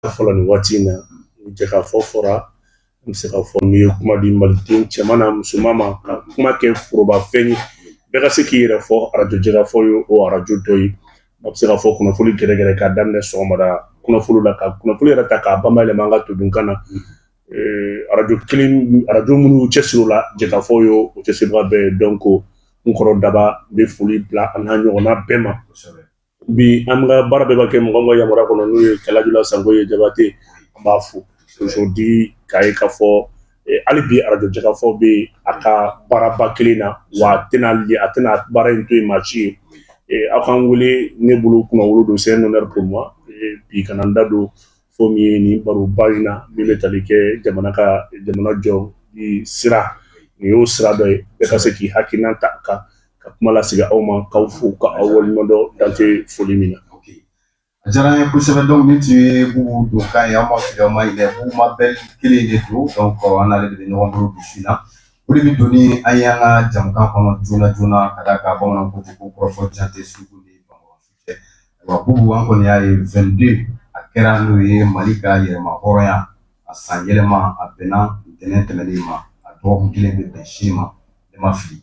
Fɔlɔ, nin waati in na, jɛkafɔ fɔra, an bɛ se k'a fɔ n'i ye kuma di maliden cɛman n'a musoman ma, ka kuma kɛ forobafɛn ye, bɛɛ ka se k'i yɛrɛ fɔ, arajo jɛkafɔ ye o arajo dɔ ye. A bɛ se k'a fɔ kunnafoni gɛrɛgɛrɛ k'a daminɛ sɔgɔmada kunnafoni la, ka kunnafoni yɛrɛ ta k'a bayɛlɛma an ka todunkan na. Arajo kelen, arajo minnu cɛsiri o la, jɛkafɔ ye o cɛsiribaga bɛɛ ye. Donc n kɔrɔ Daba bɛ foli bila a n'a ɲɔgɔnna bɛɛ ma. Bi, an ka baara bɛɛ bɛ kɛ mɔgɔ min ka yamaruya kɔnɔ, n'o ye Kalajula Sanko ye Jabate, an b'a fo aujourd'hui k'a ye k'a fɔ hali bi arajo jɛkafɔ bɛ a ka baaraba kelen na, wa a tɛna baara in to yen maa si ye. Aw k'an wele, ne bolo kunnawolo don, c'est un honneur pour moi bi ka na n da don fo min ye nin baroba in na, min bɛ tali kɛ jamana ka jamana jɔ sira. Nin y'o sira dɔ ye, bɛɛ ka se k'i hakilina ta ka kuma lasigi aw ma, k'aw fo, ka aw waleɲuman dɔn, dan tɛ foli min na. A diyara n ye kosɛbɛ. Donc nin tun ye Bubu Donkan ye. Aw ma fili, aw ma ɲinɛ, Bubu Mabɛl kelen de don. Donc an n'ale de bɛ ɲɔgɔn bolo bi su in na. O de bɛ don ni an ye an ka jamukan kɔnɔ joona joona, ka d'a kan bamananw ko ten ko kɔrɔfɔ jan tɛ sugu ni bamakɔ su cɛ. Ayiwa Bubu, an kɔni y'a ye 22 a kɛra, n'o ye Mali ka yɛrɛma hɔrɔnya a san yɛlɛma, a bɛnna ntɛnɛn tɛmɛnen ma, a dɔgɔkun kelen bɛ bɛn sini ma, ne ma fili.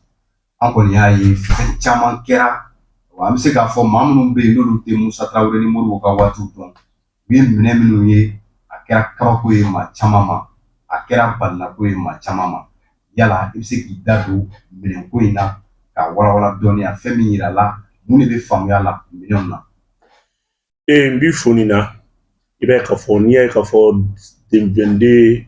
An kɔni y'a ye fɛn caman kɛra. Wa an bɛ se k'a fɔ maa minnu bɛ yen n'olu tɛ Musa Tarawele ni Modibo ka waatiw dɔn, u ye minɛ minnu ye, a kɛra kabako ye maa caman ma, a kɛra balinako ye maa caman ma. Yala i bɛ se k'i da don minɛnko in na k'a walawala dɔɔni, fɛn min yira la, mun de bɛ faamuya la minɛnw na? Ee, n b'i fo nin na. I b'a ye k'a fɔ, n'i y'a ye k'a fɔ 22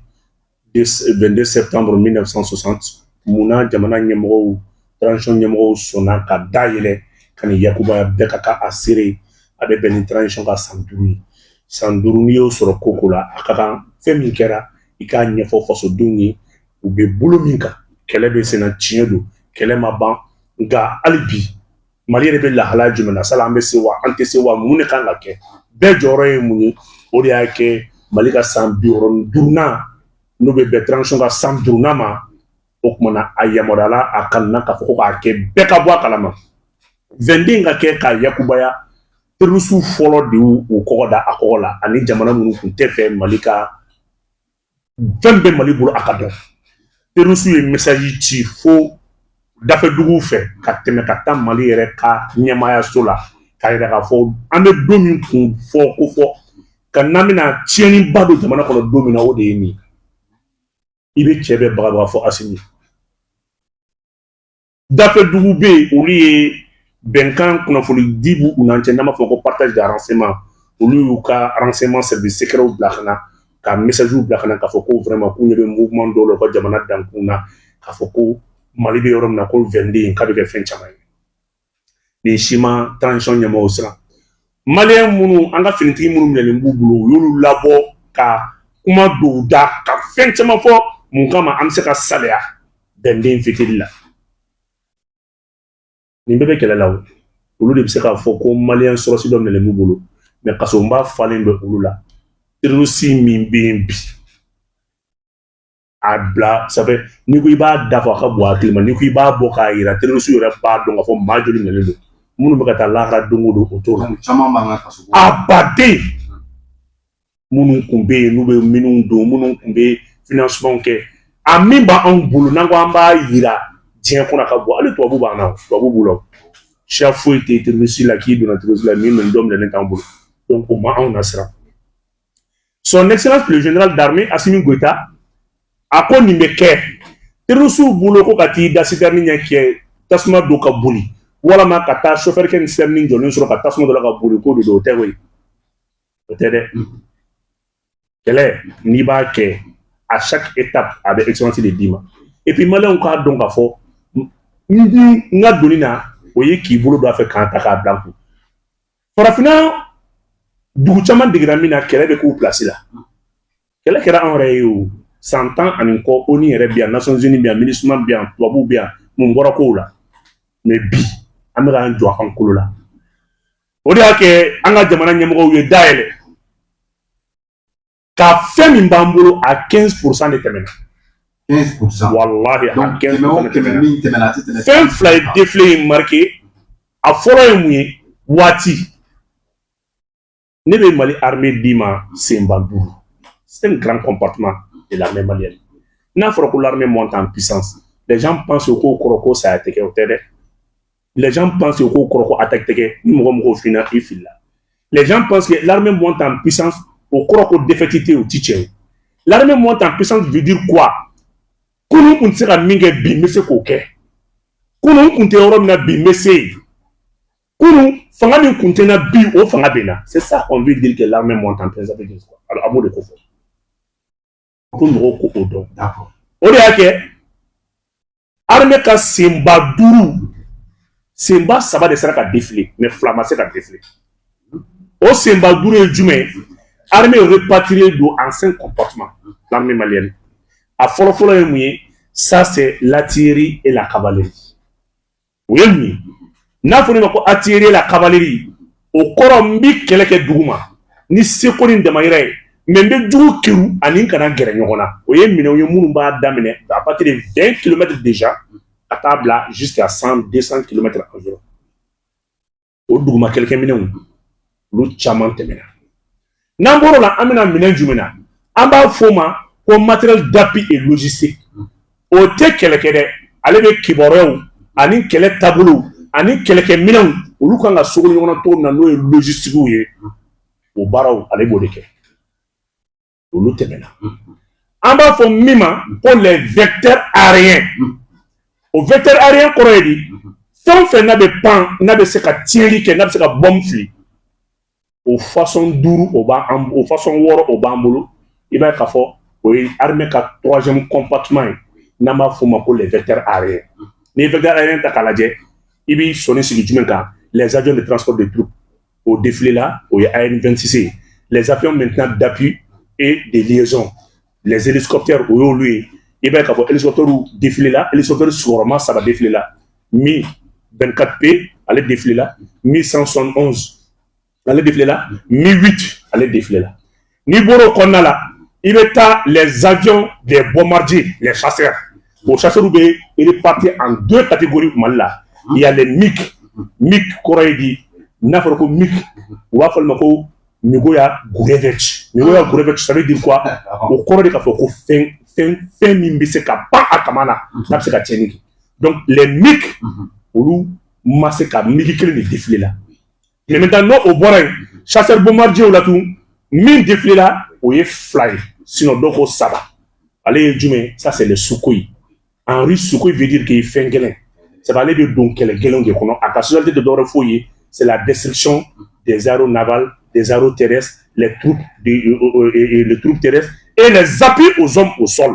septembre 1960, munna jamana ɲɛmɔgɔw, transition ɲɛmɔgɔw sɔnna ka dayɛlɛ ka nin yakubaya bɛɛ ka kan a seere? A bɛ bɛn ni transition ka san 5 ye. San 5, n'i y'o sɔrɔ ko la, a ka kan fɛn min kɛra, i k'a ɲɛfɔ fasodenw ye u bɛ bolo min kan. Kɛlɛ bɛ senna, tiɲɛ don, kɛlɛ ma ban, nka hali bi Mali yɛrɛ bɛ lahalaya jumɛn na? Sala an bɛ se wa, an tɛ se wa? Mun de kan ka kɛ? Bɛɛ jɔyɔrɔ ye mun ye? O de y'a kɛ Mali ka san 65, n'o bɛ bɛn transition ka san 5nan ma. O tuma na, a yamaruyala, a kanuna k'a fɔ ko k'a kɛ bɛɛ ka bɔ a kalama. 22 ka kɛ k'a yakubaya, terroriste fɔlɔ de y'u kɔgɔ da a kɔgɔ la, ani jamana minnu tun tɛ fɛ Mali ka fɛn bɛ Mali bolo a ka dɔn. Terroriste ye message ci fo dafɛduguw fɛ ka tɛmɛ ka taa Mali yɛrɛ ka ɲɛmaayaso la, k'a yira k'a fɔ an bɛ don min kun fɔ ko fɔ ka n'an bɛna tiɲɛniba don jamana kɔnɔ don min na, o de ye nin ye. I bɛ cɛ bɛɛ bagabaga fɔ Asimi. Dafɛdugu bɛ yen, olu ye bɛnkan kunnafoni di b'u n'an cɛ, n'an b'a fɔ ko partage de renseignement. Olu y'u ka renseignement service secret bila ka na, ka message bila ka na, k'a fɔ ko vraiment k'u ɲɛ bɛ mouvement dɔw la u ka jamana dankun na, k'a fɔ ko Mali bɛ yɔrɔ min na, ko 22 k'a bɛ kɛ fɛn caman ye. Nin si ma transition ɲɛmɔgɔw siran. Maliyɛn minnu, an ka finitigi minnu minɛlen b'u bolo, u y'olu labɔ ka kuma dɔw da, ka fɛn caman fɔ. Mun kama an bɛ se ka saliya bɛnden fitiri la? Nin bɛɛ bɛ kɛlɛ la. O olu de bɛ se k'a fɔ ko maliyɛn sɔrɔsi dɔ minɛlen b'u bolo, mɛ kasobonba falen bɛ olu la. Terroriste min bɛ yen bi, a bila sanfɛ, n'i ko i b'a dafa, a ka bon hakili ma. N'i ko i b'a bɔ k'a yira, terroriste yɛrɛ b'a dɔn k'a fɔ maa joli minɛlen don, minnu bɛ ka taa lahara don o don, o t'o la. Caman b'an ka kaso. A baden minnu kun bɛ yen, n'u bɛ minnu don, minnu kun bɛ financement kɛ, a min b'anw bolo, n'an ko an b'a yira diɲɛ kɔnɔ, ka bɔ hali tubabu b'an na, tubabu b'u la. Siya foyi tɛ terroriste la k'i donna terroriste la min dɔ minɛlen t'an bolo. Donc o ma anw nasira. Son Excellence le général d'armée Assimi Goïta a ko nin bɛ kɛ terroriste bolo, ko ka t'i da citerne ɲɛ kɛ tasuma don ka boli, walama ka taa chauffeur kɛ ni citerne jɔlen sɔrɔ ka tasuma dɔ la ka boli, ko de don. O tɛ koyi, o tɛ dɛ. Kɛlɛ, n'i b'a kɛ, à chaque étape a bɛ excellence de d'i ma. Et puis maliyɛnw k'a dɔn k'a fɔ n ka doni na, o ye k'i bolo don a fɛ k'an ta k'a bila n kun. Farafinna dugu caman degera min na, kɛlɛ bɛ k'u place la. Kɛlɛ kɛra anw yɛrɛ ye o san 10 ani kɔ. ONU yɛrɛ bi yan, Nations Unies bi yan, MINUSMA bi yan, tubabuw bi yan. Mun bɔra kow la? Mais bi, an bɛ k'an jɔ an kolo la. O de y'a kɛ an ka jamana ɲɛmɔgɔw ye dayɛlɛ ka fɛn min b'an bolo, a 15% de tɛmɛna. 15%? Walahi, a 15% de tɛmɛna. Min tɛmɛna, a tɛ tɛmɛ. Fɛn fila ye défilé in marqué. A fɔlɔ ye mun ye? Waati Ne bɛ Mali armée d'i ma senba duuru, c'est un grand compartiment de l'armée malienne. N'a fɔra ko l'armée monte en puissance, les gens pensent k'o kɔrɔ ko saya tɛ kɛ. O tɛ dɛ. Les gens pensent k'o kɔrɔ ko attaque tɛ kɛ. Ni mɔgɔ mɔgɔw finna, i filila. Les gens pensent que l'armée monte en puissance, o kɔrɔ ko défaite tɛ, o ti tiɲɛ ye. L'armée monte en puissance veut dire quoi? Kunun kun tɛ se ka min kɛ, bi n bɛ se k'o kɛ. Kunun kun tɛ yɔrɔ min na, bi n bɛ se yen. Kunun fanga min kun tɛ n na, bi o fanga bɛ n na. C'est ça qu'on veut dire que l'armée monte en puissance. Ça veut dire quoi? Alors, a b'o de ko fɔ ko mɔgɔw ko o dɔn. O de y'a kɛ armée ka senba duuru, senba saba de sera ka défiler, mais fila ma se ka défiler. O senba duuru ye jumɛn ye? Armée répartie don en cinq compartiments. L'armée malienne, a fɔlɔ-fɔlɔ ye mun ye? Ça, c'est l'artillerie et la cavalerie. O ye mun ye? N'a fɔra ma ko artillerie et la cavalerie, o kɔrɔ n bi kɛlɛ kɛ dugu ma ni seko ni damayira ye, mais n bɛ jugu keru ani n kana gɛrɛ ɲɔgɔn na. O ye minɛnw ye minnu b'a daminɛ à partir de 20 kilomètres déjà ka taa bila jusqu'à 100, 200 kilomètres environ. O duguma kɛlɛkɛminɛnw, olu caman tɛmɛna. N'an bɔr'o la, an bɛna minɛn jumɛn na? An b'a fɔ o ma ko matériel d'appui et logistique. O tɛ kɛlɛ kɛ dɛ, ale bɛ kibaruyaw ani kɛlɛ taabolow ani kɛlɛkɛminɛnw, olu kan ka sogolo ɲɔgɔn na cogo min na, n'o ye logistique ye, o baaraw, ale b'o de kɛ. Olu tɛmɛna. An b'a fɔ min ma ko les vecteurs aériens. O vecteur aérien kɔrɔ ye di? Fɛn o fɛn n'a bɛ pan, n'a bɛ se ka tiɲɛli kɛ, n'a bɛ se ka bombe fili, o façon duuru, o b'an, o façon wɔɔrɔ, o b'an bolo. I b'a ye k'a fɔ o ye armée ka troisième compartiment ye, n'an b'a f'o ma ko les vecteurs aériens. N'i ye vecteur aérien ta k'a lajɛ, i b'i sɔnni sigi jumɛn kan? Les avions de transport de troupes, o défilé la, o ye AN-26 ye. Les avions maintenant d'appui et de liaison, les hélicoptères, o y'olu ye. I b'a ye k'a fɔ hélicoptère défilé la, hélicoptère sigiyɔrɔma saba défilé la. Mi 24P, ale défilé la, Mi 171, ale défilé la, Mi 8, ale défilé la. N'i bɔra o kɔnɔna la, i bɛ taa les avions des bombardiers, les chasseurs. O chasseurs bɛ répartis en deux catégories Mali la. Il y a les MiG. MiG kɔrɔ ye di? N'a fɔra ko MiG, u b'a fɔ olu ma ko Migoya Gurevich. Migoya Gurevich, ça veut dire quoi? O kɔrɔ de k'a fɔ ko fɛn fɛn fɛn min bɛ se ka pan a kama na, n'a bɛ se ka tiɲɛni kɛ. Donc les MiG, olu ma se ka MiG kelen de défilé la. Mais maintenant, n'o o bɔra yen, chasseur bombardier la tun, min défilé la, o ye fila ye, sinon dɔw ko saba. Ale ye jumɛn? Ça, c'est le Sukhoi. En russe, Sukhoi veut dire qu'il fɛn gɛlɛn. C'est ale bɛ don kɛlɛ gɛlɛnw de kɔnɔ. A ka spécialité tɛ dɔwɛrɛ foyi ye, c'est la destruction des aéronavales, des aéroterrestres, les troupes terrestres et les appuis aux hommes au sol.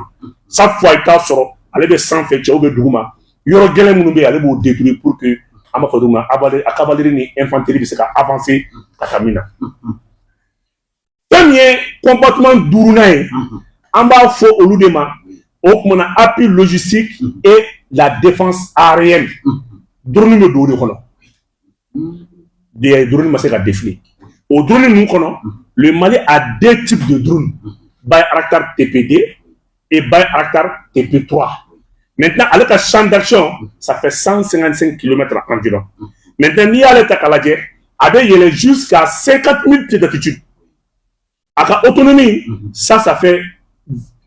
Chaque fois i t'a sɔrɔ ale bɛ sanfɛ, cɛw bɛ dugu ma, yɔrɔ gɛlɛn minnu bɛ yen, ale b'o détruire pour que an b'a fɔ cogo min na, a cavalerie ni infanterie bɛ se ka avancer ka taa min na. Fɛn min ye compartiment duurunan ye, an b'a fɔ olu de ma o tuma na appui logistique et la défense aérienne. Drone bɛ don o de kɔnɔ. Drone ma se ka défiler. O drone ninnu kɔnɔ, le Mali a deux types de drones, Bayraktar TB2 et Bayraktar TB3. Maintenant, ale ka champ d'action, ça fait 155 km environ. Maintenant, n'i y'ale ta k'a lajɛ, a bɛ yɛlɛ jusqu'à 50 000 pieds d'altitude. A ka autonomie, ça fait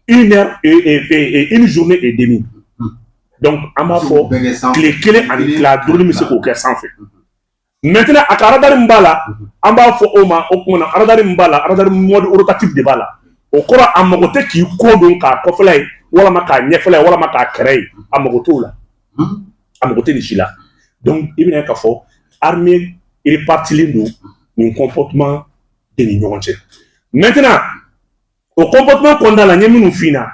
une heure et une journée et demie. Donc an b'a fɔ tile kelen ani tila, drone bɛ se k'o kɛ sanfɛ. Maintenant, a ka radar min b'a la, an b'a fɔ o ma, o tuma na radar min b'a la, radar mode rotatif de b'a la. O kɔrɔ, a mago tɛ k'i kɔ don k'a kɔfɛla ye, walama k'a ɲɛfɛla ye, walama k'a kɛrɛ ye. A mago t'o la, a mago tɛ nin si la. Donc i bɛna k'a fɔ armée répartilen don nin compartiment de ni ɲɔgɔn cɛ. Maintenant, o compartiment kɔnɔna la, n ye minnu f'i ɲɛna,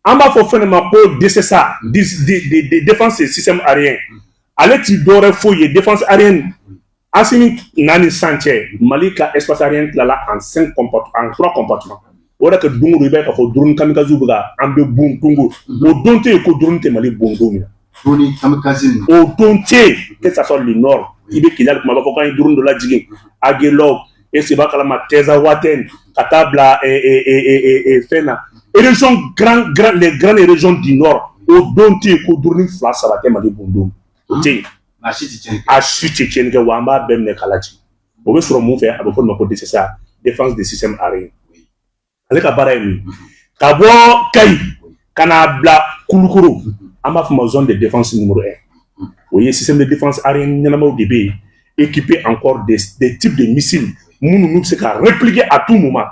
an b'a fɔ fɛn de ma ko DSSA, défense et système aérien. Ale ti dɔwɛrɛ foyi ye, défense aérienne. Asimi na ni san cɛ, Mali ka espace aérien tilala en cinq compartiments, en trois compartiments. O de kɛ don o don, i b'a ye k'a fɔ drone kamikaze bɛ ka an bɛ bon don o o don tɛ yen ko drone tɛ Mali bon don min na. Drone kamikaze ninnu. O don tɛ yen, que ça soit le nord, i bɛ Kidali kuma, b'a fɔ k'an ye drone dɔ lajigin Aguelhok, et c'est b'a kalama Tinzaouaten, ka taa bila fɛn na, région grand grand les grandes régions du nord, o don tɛ yen ko drone fila saba tɛ Mali bon don, o tɛ yen. A si tɛ tiɲɛni kɛ. A si tɛ tiɲɛni kɛ, wa an b'a bɛɛ minɛ k'a lajigin. O bɛ sɔrɔ mun fɛ? A bɛ fɔ o ma ko DSSA, défense des systèmes aériens. Ale ka baara ye mun ye? Ka bɔ Kayi ka n'a bila Kulukoro, an b'a fɔ ma zone de défense numéro 1. O ye système de défense aérienne ɲɛnamaw de bɛ yen, équipé encore des types de missiles minnu n'u bɛ se ka répliquer à tout moment.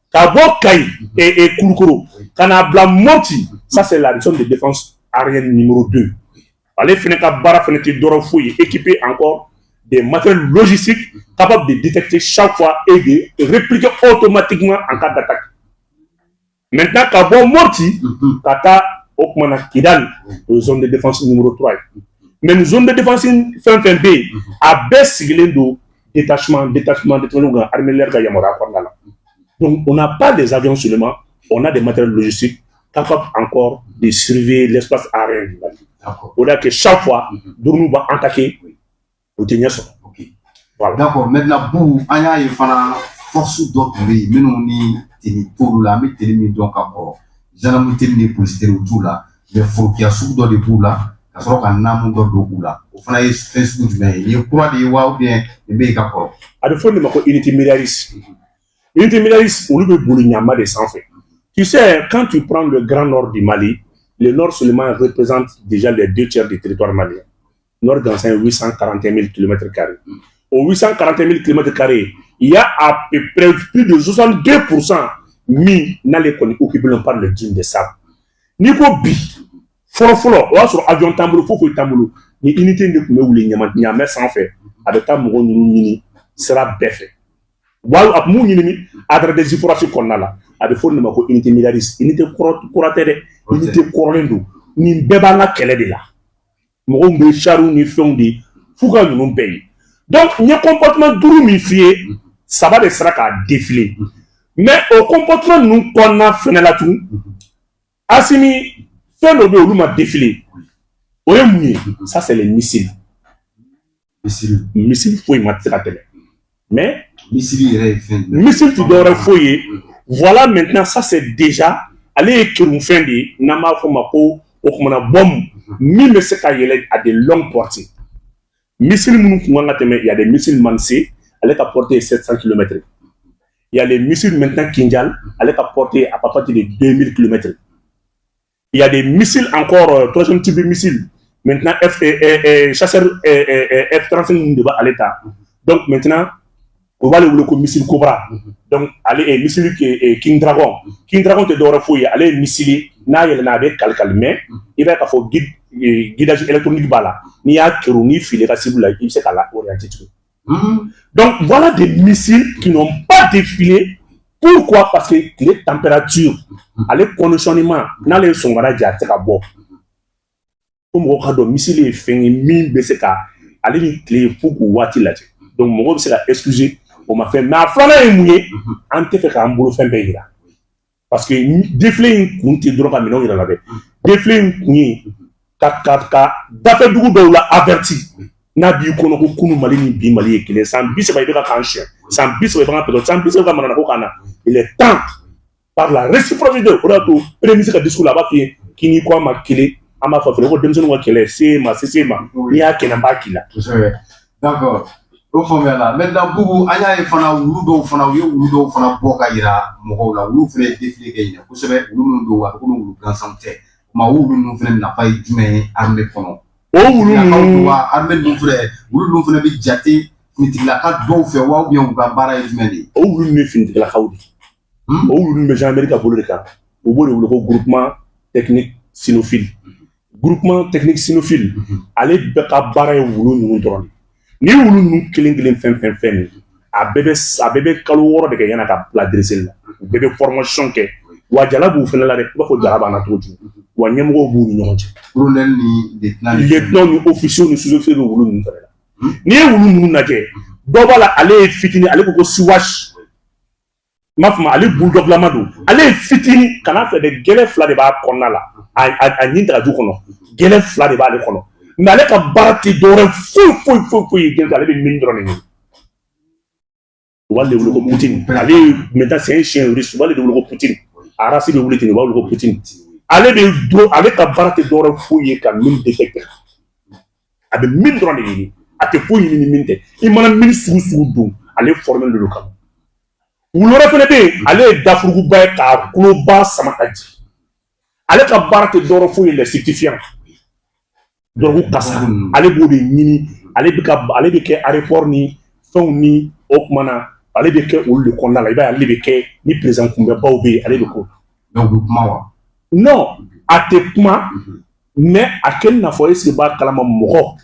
Ka bɔ Kayi et Kulukoro ka n'a bila Mopti, ça c'est la zone de défense aérienne numéro 2. Ale fɛnɛ ka baara fɛnɛ tɛ dɔrɔn foyi ye, équipé encore des matériels logistiques capables de détecter chaque fois et de répliquer automatiquement en cas d'attaque. Maintenant, ka bɔ Mopti ka taa o kumana Kidal, o ye zone de défense numéro 3 ye. Mais nin zone de défense fɛn fɛn bɛ yen, a bɛɛ sigilen don détachement, détachement, détachement kan, armée de l'air ka yamaruya kɔnɔna la. Donc on n'a pas des avions seulement, on a des matériels logistiques capables encore de surveiller l'espace aérien du Mali. O de y'a kɛ chaque fois drone b'a attaquer, o tɛ ɲɛ sɔrɔ. Voilà. D'accord. Maintenant, Boubou, an y'a ye fana, force dɔ tun bɛ yen minnu ni tenue t'olu la. An bɛ tenue min dɔn ka kɔrɔ, gendarme tenue ni polisi tenue t'u la, mais forokiya sugu dɔ de b'u la ka sɔrɔ ka naamu dɔ don u la. O fana ye fɛn sugu jumɛn ye? Nin ye kura de ye wa, ou bien nin bɛ yen ka kɔrɔ? A bɛ fɔ nin ma ko unité Miliaris. Unité Miliaris, olu bɛ boli ɲama de sanfɛ. Tu sais, quand tu prends le grand nord du Mali, le nord seulement représente déjà les deux tiers du territoire malien. Nord gansan ye 841 000 km carrés. Au 841 000 km carrés, il y a à peu près plus de 62% min n'ale kɔni occupé par le dune de sable. N'i ko bi, fɔlɔ fɔlɔ, o y'a sɔrɔ avion t'an bolo, foyi foyi t'an bolo. Ni unité in de tun bɛ wuli ɲama ɲamɛ sanfɛ, a bɛ taa mɔgɔ ninnu ɲini sira bɛɛ fɛ. Wa a tun b'u ɲini Agadez forage kɔnɔna la. A bɛ fɔ nin ma ko unité Miliaris. Unité kɔrɔ kura tɛ dɛ, unité kɔrɔlen don. Nin bɛɛ b'an ka kɛlɛ de la. Mɔgɔw bɛ chariw ni fɛnw de f'u ka ninnu bɛɛ ye. Donc n ye comportement duuru min f'i ye, saba de sera k'a défiler. Mais o comportement ninnu kɔnɔna fɛnɛ la tugun, Asimi, fɛn dɔ bɛ yen, olu ma défiler. O ye mun ye? Ça c'est les missiles. Missile. Missile foyi ma se ka tɛmɛ. Mais missile yɛrɛ ye fɛn jumɛn? Missile ti dɔwɛrɛ foyi ye. Voilà, maintenant, ça c'est déjà, ale ye kerunfɛn de ye n'an b'a fɔ o ma ko o kumana bombe min bɛ se ka yɛlɛ à de longues portées. Missile minnu kun kan ka tɛmɛ, il y a des missiles Manse, ale ka portée est 700 km. Il y a les missiles maintenant Kinjal, ale ka portée est à partir de 2000 km. Il y a des missiles encore, troisième type de missile maintenant, F chasseur F-35 de b'ale ta. Donc maintenant o b'ale wele ko missile Cobra. Donc ale ye missile King Dragon. King Dragon tɛ dɔwɛrɛ foyi ye, ale ye missile ye n'a yɛlɛnna a bɛ kalikali, mais i b'a ye k'a fɔ guidage électronique b'a la. N'i y'a keru, n'i fili ka cible la, i bɛ se k'a la orienter tugun. Donc voilà des missiles qui n'ont pas défilé. Pourquoi? Parce que tile température, ale conditionnement, n'ale ye sɔgɔmada jɛ, a tɛ se ka bɔ. Fo mɔgɔw ka dɔn, missile ye fɛn ye min bɛ se ka ale ni tile fo k'u waati lajɛ. Donc mɔgɔw bɛ se ka excuser o ma fɛn. Mais a filanan ye mun ye? An tɛ fɛ k'an bolo fɛn bɛɛ yira, parce que défilé in kun tɛ dɔrɔn ka minɛnw yira la dɛ. Défilé in kun ye ka dafɛ dugu dɔw la averti. N'a b'i kɔnɔ ko kunu Mali ni bi Mali ye kelen, san 30 i bɛ ka k'an siɲɛ, san 30 i bɛ ka pétrole, san 30 ka manamana ko k'an na, il est temps par la réciprocité. O de y'a to premier ministre ka discours la, a b'a f'i ye k'i n'i ko an ma kelen, an b'a fɔ fɛnɛ ko denmisɛnninw ka kɛlɛ se ma se ma, n'i y'a kɛnɛ n b'a k'i la. Kosɛbɛ, d'accord, o faamuyala. Maintenant, Bubu, an y'a ye fana, wulu dɔw fana, u ye wulu dɔw fana bɔ ka yira mɔgɔw la. Wulu fana ye défilé kɛ ɲinɛ kosɛbɛ. Wulu minnu don, a bɛ komi wulu gansanw tɛ. O ma, wulu ninnu fana nafa ye jumɛn ye armée kɔnɔ? O wulu ninnu wa armée ninnu fana, wulu ninnu fana bɛ jate finitigilaka dɔw fɛ wa, ou bien u ka baara ye jumɛn de ye? O wulu ninnu ye finitigilakaw de ye. O wulu ninnu bɛ gendarmerie ka bolo de kan. U b'o de wele ko groupement technique cynophile. Groupement technique cynophile, ale bɛɛ ka baara ye wulu ninnu dɔrɔn de. Ni wulu ninnu kelen kelen fɛn fɛn fɛn nin, a bɛɛ bɛ kalo 6 de kɛ yan'a ka bila dresseli la. U bɛɛ bɛ formation kɛ. Wa jala b'u fɛnɛ la dɛ, i b'a fɔ jala b'an na cogo jumɛn. Wa ɲɛmɔgɔw b'u ni ɲɔgɔn cɛ. Colonel ni lieutenant ni lieutenant ni officier ni sous-officier bɛ wulu ninnu fɛnɛ la. N'i ye wulu ninnu lajɛ, dɔ b'a la, ale ye fitinin, ale ko ko siwash, n b'a fɔ ma, ale bulldog-lama don. Ale ye fitinin, kana fɛ dɛ, gɛlɛ fila de b'a kɔnɔna la, a ɲin tagaju kɔnɔ, gɛlɛ fila de b'ale kɔnɔ. Mais ale ka baara tɛ dɔwɛrɛ foyi foyi foyi foyi ye gɛlɛ, ale bɛ min dɔrɔn de ɲini. U b'ale wele ko Poutine. Ale ye maintenant, c'est un chien russe, u b'ale de wele ko Poutine. A race bɛ wuli ten, u b'a wele ko Poutine. Ale bɛ dɔrɔn, ale ka baara tɛ dɔwɛrɛ foyi ye ka min détecter. A bɛ min dɔrɔn de ɲini, a tɛ foyi ɲini ni min tɛ. I mana min sugu sugu don, Ale formé don kama. Wulu wɛrɛ fɛnɛ bɛ yen, ale ye dafuruguba ye k'a kuloba sama ka jigin. Ale ka baara tɛ dɔwɛrɛ foyi ye, les stupéfiants, dɔrɔgu kasa, ale b'o de ɲini. Ale bɛ kɛ aéroport ni fɛnw ni o kuma na, ale bɛ kɛ olu de kɔnɔna la. I b'a ye, ale bɛ kɛ ni président kunbɛbaw bɛ yen, ale bɛ k'o. Donc u bɛ kuma wa? Non, a tɛ kuma, mais a kɛ n'a fɔ, est ce que b'a kalama mɔgɔ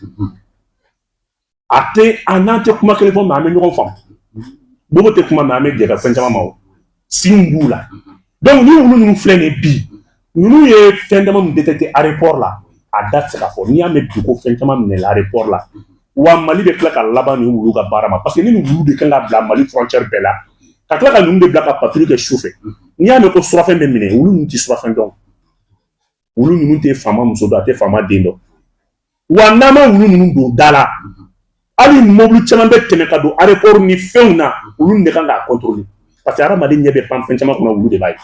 a tɛ a n'an tɛ kuma kelen fɔ, mais an bɛ ɲɔgɔn faamu. Bobo tɛ kuma, mais an bɛ jɛ ka fɛn caman ma, o siw b'u la. Donc ni wulu ninnu filɛ nin ye bi, ninnu ye fɛn dama min détecté aéroport la, a da tɛ se ka fɔ. N'i y'a mɛn bi ko fɛn caman minɛla aéroport la, wa Mali bɛ tila ka laban nin wulu ka baara ma, parce que ni nin wulu de kan ka bila Mali frontière bɛɛ la, ka tila ka ninnu de bila ka patrouille kɛ su fɛ. N'i y'a mɛn ko surafɛn bɛ minɛ, wulu ninnu tɛ surafɛn dɔn, wulu ninnu tɛ faama muso dɔn, a tɛ faama den dɔn. Wa n'an ma wulu ninnu don da la, hali mobili caman bɛ tɛmɛ ka don aéroport ni fɛnw na, olu de kan k'a contrôler, parce que hadamaden ɲɛ bɛ pan fɛn caman kɔnɔ, wulu de b'a ye.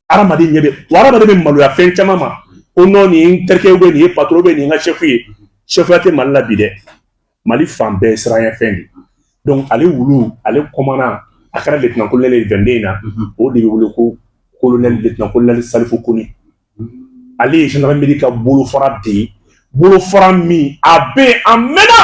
Hadamaden ɲɛ bɛ wa, hadamaden bɛ maloya fɛn caman ma ko non, nin ye n terikɛ bɛ, nin ye patron bɛ, nin ye n ka chef ye. Chef tɛ Mali la bi dɛ, Mali fan bɛɛ ye siranɲɛ fɛn de. Donc ale wulu, ale commandant, a kɛra lieutenant colonel ye 22 in na, o de bɛ wele ko colonel, lieutenant colonel Salifu Kone. Ale ye gendarmerie ka bolofara de ye, bolofara min a bɛ yen a mɛnna.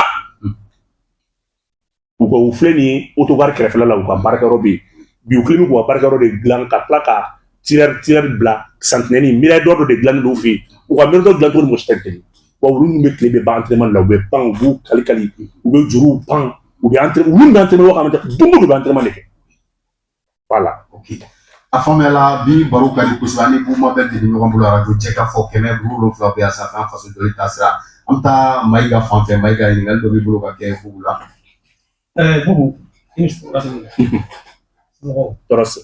U ka u filɛ nin ye autogare kɛrɛfɛla la, u ka baarakɛyɔrɔ bɛ yen bi. U kɛlen bɛ k'u ka baarakɛyɔrɔ de dilan ka tila ka tireur bila sentinelle, mirador dɔ de dilannen don u fɛ yen. U ka mirador dilan cogo ni mɔgɔ si tɛ kelen. Wa olu ninnu bɛ tile bɛɛ ban entraînement la, u bɛ pan, u b'u kali kali, u bɛ juruw pan, u bɛ entraînement, olu bɛ entraînement wagati don o don, u bɛ entraînement de kɛ, voilà. Ok, a faamuyala. Bi baro ka di kosɛbɛ, ani Buma bɛɛ de bɛ ɲɔgɔn bolo arajo jɛ ka fɔ 770 bɛ yan sanfɛ, an faso jɔli taasira. An bɛ taa Mayiga fan fɛ. Mayiga, ɲininkali dɔ b'i bolo ka kɛ Bubu la. Bubu, i ni su, somɔgɔw? Tɔɔrɔ si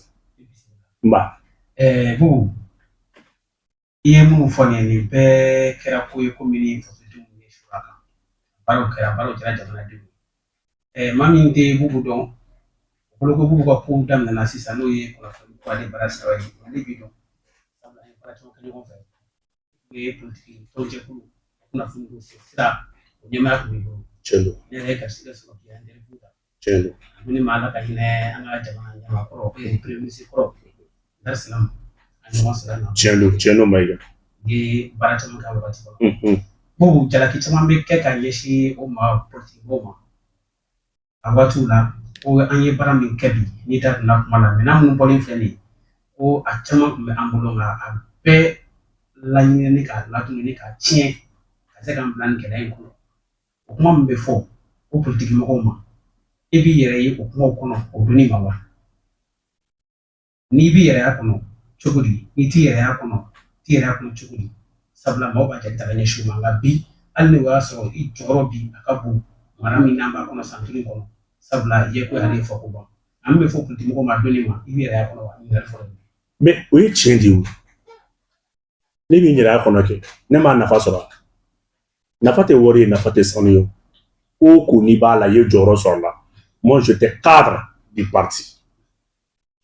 nba. Bubu, i ye minnu fɔ nin ye, nin bɛɛ kɛra ko ye komi ni fasodenw ye su a kan. Baaraw kɛra, baaraw kɛra jamanadenw ye. Maa min tɛ Bubu dɔn, o bolo ko Bubu ka kow daminɛna sisan, n'o ye kunnafoni ko ale baara sira ye, ale b'i dɔn, sabula an ye baara caman kɛ ɲɔgɔn fɛ. O ye politiki tɔnjɛkulu kunnafoni don sira, o ɲɛmaaya tun b'i bolo. Tiɲɛ don. Ne yɛrɛ ye garisɛgɛ sɔrɔ k'i interview ta. Tiɲɛ don. A ni ma Ala ka hinɛ an ka jamana ɲɛmaa kɔrɔ, premier ministre kɔrɔ Dar Salam, an ɲɔgɔn sɔrɔ na. Tiɲɛ don, tiɲɛ don, Mayiga. U ye baara caman kɛ a wagati kɔnɔ. Bubu, jalaki caman bɛ kɛ ka ɲɛsin o ma, politiki mɔgɔw ma a waatiw la, ko an ye baara min kɛ bi, n'i da donna kuma la, minɛn minnu bɔlen filɛ nin ye, ko a caman tun bɛ an bolo, nka a bɛɛ laɲinini k'a ladonni k'a tiɲɛ ka se k'an bila nin gɛlɛya in kɔnɔ. O kuma min bɛ fɔ o politiki mɔgɔw ma, e b'i yɛrɛ ye o kumaw kɔnɔ o donni ma wa? N'i b'i yɛrɛ y'a kɔnɔ cogo di? N'i t'i yɛrɛ y'a kɔnɔ, t'i yɛrɛ y'a kɔnɔ cogo di? Sabula maaw b'a jate ta ka ɲɛsin u ma, nka bi, hali ni o y'a sɔrɔ i jɔyɔrɔ bi a ka bon mara min n'an b'a kɔnɔ san 5 kɔnɔ, sabula i ye ko y'ale ye fɔ ko ban, an bɛ fɔ politiki mɔgɔw ma donni ma, i b'i yɛrɛ y'a kɔnɔ wa? Ɲininkali fɔlɔ. Mais o ye tiɲɛ de ye o. Ne b'i yɛrɛ y'a kɔnɔ kɛ, ne m'a nafa sɔrɔ. Nafa tɛ wari ye, nafa tɛ sanu ye. Ko o ko n'i b'a la, i ye jɔyɔrɔ sɔrɔ la. Moi, j'étais cadre du parti,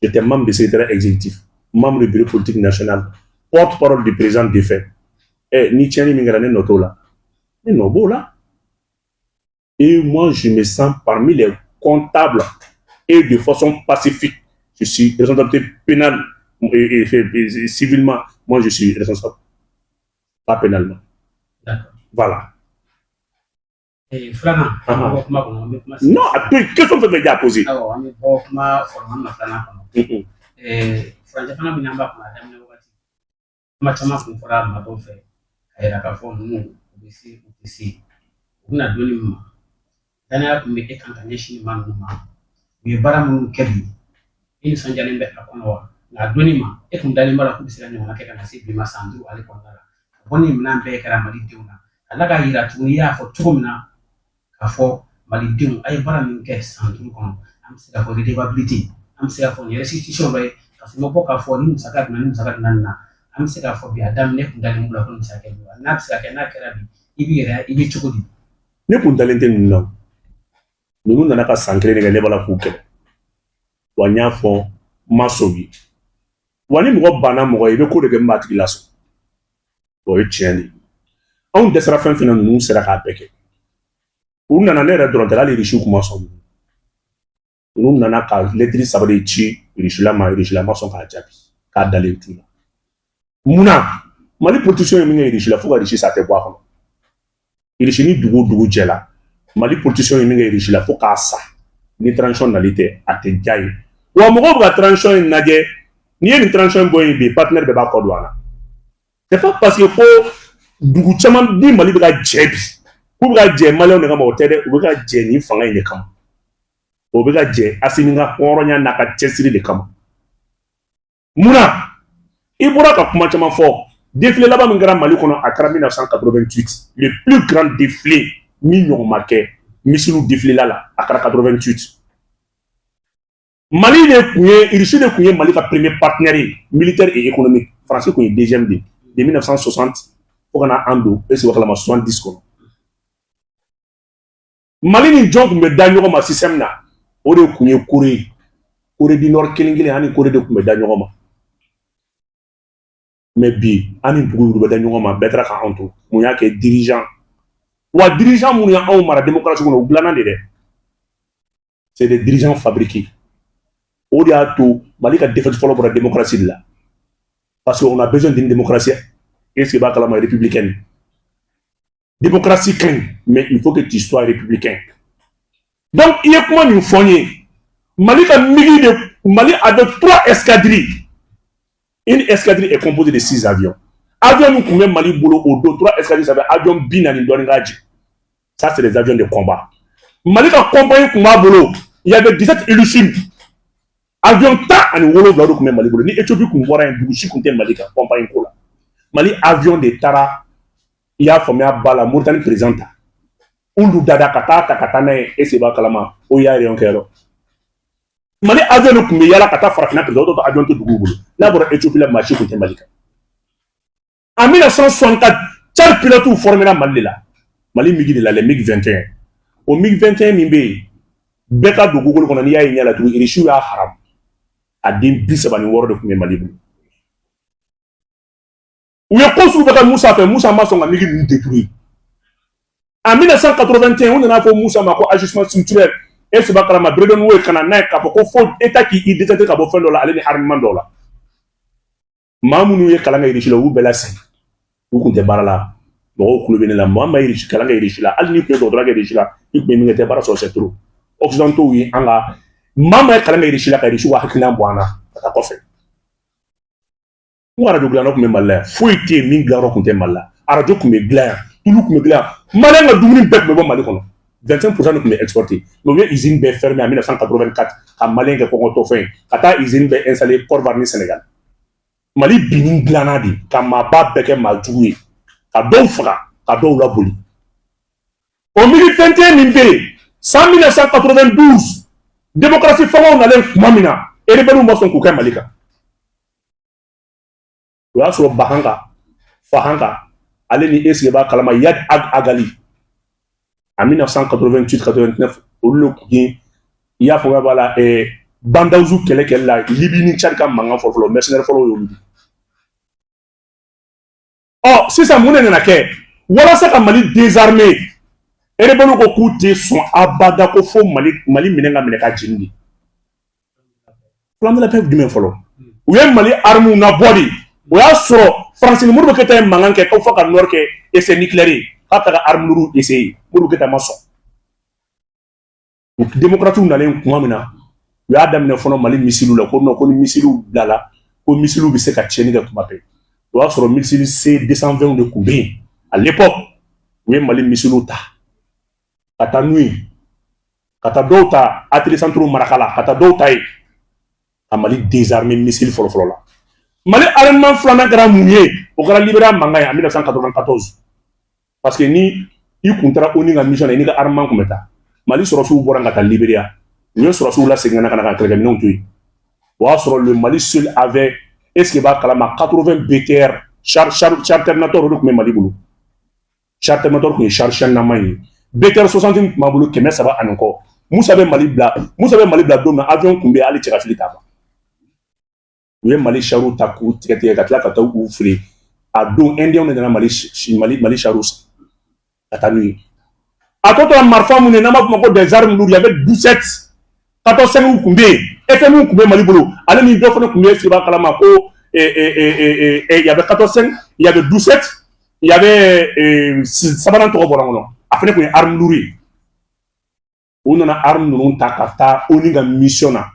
j'étais membre du secrétaire exécutif, membre du bureau politique national, porte-parole du président défunt. Ni tiɲɛni min kɛra, ne nɔ t'o la, ne nɔ b'o la. Et moi, je me sens parmi les comptables et de façon pacifique, je suis responsabilité pénale et civilement, moi je suis responsable, pas pénalement. D'accord. Voilà. Filanan, an bɛ bɔ kuma kɔnɔ, an bɛ kuma. Non, a to yen, question fɛn fɛn y'a posé. Awɔ, an bɛ bɔ kuma fɔlɔ, an bɛna filanan kɔnɔ. Furancɛ fana min n'an b'a kɔnɔ, a daminɛ wagati, kuma caman kun fɔra maa dɔw fɛ ka yira k'a fɔ ninnu u bɛ se, u tɛ se, u bɛna donni min ma. Danaya tun bɛ e kan ka ɲɛsin maa ninnu ma. U ye baara minnu kɛ bi, i nisɔndiyalen bɛ a kɔnɔ wa? Nka a donni ma, e kun dalen b'a la k'u bɛ se ka ɲɔgɔnna kɛ ka na se bi ma san 5 ale kɔnɔna la, ka bɔ ni minɛn bɛɛ kɛra Malidenw na, ka tila k'a yira tuguni, i y'a fɔ cogo min na k'a fɔ Malidenw, a ye baara min kɛ san 5 kɔnɔ, an bɛ se k'a fɔ redevabilité, an bɛ se k'a fɔ nin ye restitution dɔ ye, ka sɔrɔ i ma bɔ k'a fɔ ni musaka donna, ni musaka donna nin na. An bɛ se k'a fɔ bi, a daminɛ kun dalen b'u la ko nin bɛ se ka kɛ bi, n'a bɛ se ka kɛ, n'a kɛra bi, i b'i yɛrɛ, i bɛ cogo di? Ne kun dalen tɛ ninnu na. Ninnu nana ka san 1 de kɛ, ne b'a la k'u kɛlɛ. Wa n y'a fɔ, n ma sɔn u ye. Wa ni mɔgɔ banna mɔgɔ ye, i bɛ ko de kɛ min b'a tigi lasɔn. O ye tiɲɛ de ye. Anw dɛsɛra fɛn fɛn na, ninnu sera k'a bɛɛ kɛ. U nana, ne yɛrɛ dɔrɔn tɛ, hali irisiw kun ma sɔn. Ninnu nana ka lɛtiri saba de ci Irisila ma. Irisila ma sɔn k'a jaabi, k'a dalen t'u la. Munna? Mali politicien ye min kɛ Irisi la, fo ka Irisi sa, a tɛ bɔ a kɔnɔ. Irisi ni dugu o dugu jɛla, Mali politicien ye min kɛ Irisi la, fo k'a sa, ni transition nali tɛ, a tɛ diya ye. Wa mɔgɔw bɛ ka transition in lajɛ. N'i ye nin transition in bɔ yen bi, partenaire bɛɛ b'a kɔ don a la. C'est pas parce que ko dugu caman ni Mali bɛ ka jɛ bi, k'u bɛ ka jɛ Maliyɛnw de kama, o tɛ dɛ. U bɛ ka jɛ nin fanga in de kama, o bɛ ka jɛ Asimi ka hɔrɔnya n'a ka cɛsiri de kama. Munna? I bɔra ka kuma caman fɔ. Défilé laban min kɛra Mali kɔnɔ, a kɛra 1988. Le plus grand défilé min ɲɔgɔn ma kɛ missile défilé la, a kɛra 88. Mali de tun ye, Russie de tun ye Mali ka premier partenaire ye, militaire et économique. Faransi tun ye deuxième de 1960 fo ka na an don est ce que kalama 70 kɔnɔ. Mali ni jɔn tun bɛ da ɲɔgɔn ma système na? O de tun ye Corée, Corée du Nord kelen kelen, ani Corée de tun bɛ da ɲɔgɔn ma. Mais bi, an ni dugu bɛ da ɲɔgɔn ma, bɛɛ taara k'anw to. Mun y'a kɛ? Dirigeant. Wa dirigeant minnu y'anw mara démocratie kɔnɔ, u dilanna de dɛ, c'est des dirigeants fabriqués. O de y'a to Mali ka défaite fɔlɔ bɔra démocratie de la, parce qu'on a besoin d'une démocratie, est ce que b'a kalama, républicaine. Démocratie ka ɲi, mais il faut que tu sois républicain. Donc i ye kuma min fɔ n ye, Mali ka MiG de, Mali avait trois escadrilles. Une escadrille est composée de six avions. Avion min tun bɛ Mali bolo o don, trois escadrilles, ça fait avion 40 dɔɔni k'a jigin. Ça, c'est des avions de combat. Mali ka compagnie tun b'a bolo, il y avait 17 Ilyushin. Avion 17 de tun bɛ Mali bolo. Ni Éthiopie tun bɔra yen, dugu si tun tɛ Mali ka compagnie ko la. Mali avion de taara, i y'a faamuya ba la, Mauritanie président ta olu dada ka taa ta ka taa n'a ye. Est ce que b'a kalama, o y'a réunion kɛ yɔrɔ, Mali avion de tun bɛ yala ka taa farafinna président. O avion tɛ dugu bolo. N'a bɔra Éthiopie la, maa si tun tɛ Mali kan. En 1964, Tchad pilotes formé Mali de la, Mali MiG de la, les MiG 21. O MiG 21 min bɛ yen, bɛɛ ka don Google kɔnɔ, n'i y'a ye ɲɛ la tugun, Irisiw y'a haram. A den 36 de tun bɛ Mali bolo. U ye ko sugu bɛɛ kɛ Musa fɛ, Musa ma sɔn ka MiG ninnu détruire. En 1981, u nana fɔ Musa ma ko ajustement structurel. E seba kalama, Bretton Woods ka na n'a ye k'a fɔ ko fo État k'i détaché ka bɔ fɛn dɔ la, ale ni armement dɔw la. Maa minnu ye kalan kɛ Irisi la, u y'u bɛɛ lasegin, u kun tɛ baara la. Mɔgɔw kulo bɛ ne la. Maa ma Irisi kalan kɛ Irisi la, hali n'i tun ye dɔgɔtɔrɔ kɛ Irisi la, i tun bɛ min kɛ, tɛ baara sɔrɔ, c'est trop. Occidentaux ye an ka maa ma ye kalan kɛ Irisi la, ka Irisi ka hakilina bɔ an na ka taa kɔfɛ. N ko arajo dilanna tun bɛ Mali la yan, foyi tɛ yen min dilanyɔrɔ tun tɛ Mali la. Arajo tun bɛ dilan yan, tulu tun bɛ dilan yan, Maliyɛn ka dumuni bɛɛ tun bɛ bɔ Mali kɔnɔ. 25% de tun bɛ exporté. Mais u ye usine bɛɛ fermé en 1984, ka Maliyɛn kɛ kɔngɔtɔfɛn ye, ka taa usine bɛɛ installé Côte d'Ivoire ni Sénégal. Mali binni dilanna de ka maaba bɛɛ kɛ maa jugu ye, ka dɔw faga, ka dɔw laboli. O MiG 21 min bɛ yen, san 1992, démocratie fangaw nalen tuma min na, rebelles ma sɔn k'u kɛ Mali kan. O y'a sɔrɔ Bahanka Fahanka, ale ni esige b'a kalama, Iyad Ag Agali, en 1988 89, olu de tun ye, i y'a faamuya b'a la, Bandawuzu kɛlɛ kɛlɛ la, Libi ni Tchad ka mankan fɔlɔ fɔlɔ, mercenaire fɔlɔ y'olu de. Ɔ sisan, mun de nana kɛ walasa ka Mali désarmer? Rebelle ko k'u tɛ sɔn abada, ko fo Mali minɛ ka minɛ ka jeni de. Plan de la paix jumɛn fɔlɔ? U ye Mali armes nabɔ de. O y'a sɔrɔ Faransi ni Modibo Keyita ye mankan kɛ ko fo ka nord kɛ essai nucléaire ye, k'a ta ka arme lourde essayer. Modibo Keyita ma sɔn. Démocrates nalen tuma min na, u y'a daminɛ fɔlɔ Mali missile la, ko non, ko ni missile bilala, ko missile bɛ se ka tiɲɛni kɛ tuma bɛɛ. O y'a sɔrɔ missile C 220 de tun bɛ yen à l'époque. U ye Mali missile ta ka taa n'u ye, ka taa dɔw ta atelier centre Marakala, ka taa dɔw ta yen, ka Mali désarmer missile fɔlɔ fɔlɔ la. Mali armement filanan kɛra mun ye? O kɛra Libéria mankan ye en 1994, parce que ni i kun taara ONU ka mission na, i n'i ka armement kun bɛ taa. Mali sɔrɔsiw bɔra ka taa Libéria, u ye sɔrɔsiw lasegin ka na ka kɛlɛkɛminɛnw to yen. O y'a sɔrɔ le Mali seul avait, est ce que b'a kalama, 80 BTR, char Terminator, o de tun bɛ Mali bolo. Char Terminator tun ye char chaînement ye. BTR 60 tun b'a bolo, 300 ani kɔ. Musa bɛ Mali bila, Musa bɛ Mali bila don min na, avion tun bɛ yen, hali cɛkafili t'a ban. U ye Mali chariw ta k'u tigɛ tigɛ ka tila ka taa u feere. A don, Indien de nana Mali chariw san ka taa n'u ye. A tɔ tora marifa mun ye, n'an b'a fɔ ma ko des armes lourdes, il y avait 17 14-5 tun bɛ yen, FMI tun bɛ Mali bolo. Ale ni dɔ fana tun bɛ siriba kalama ko il y avait 14-5, il y avait 12-7, il y avait sabanan tɔgɔ bɔra n kɔnɔ. A fana tun ye arme lourde ye. U nana arme ninnu ta ka taa ONU ka mission na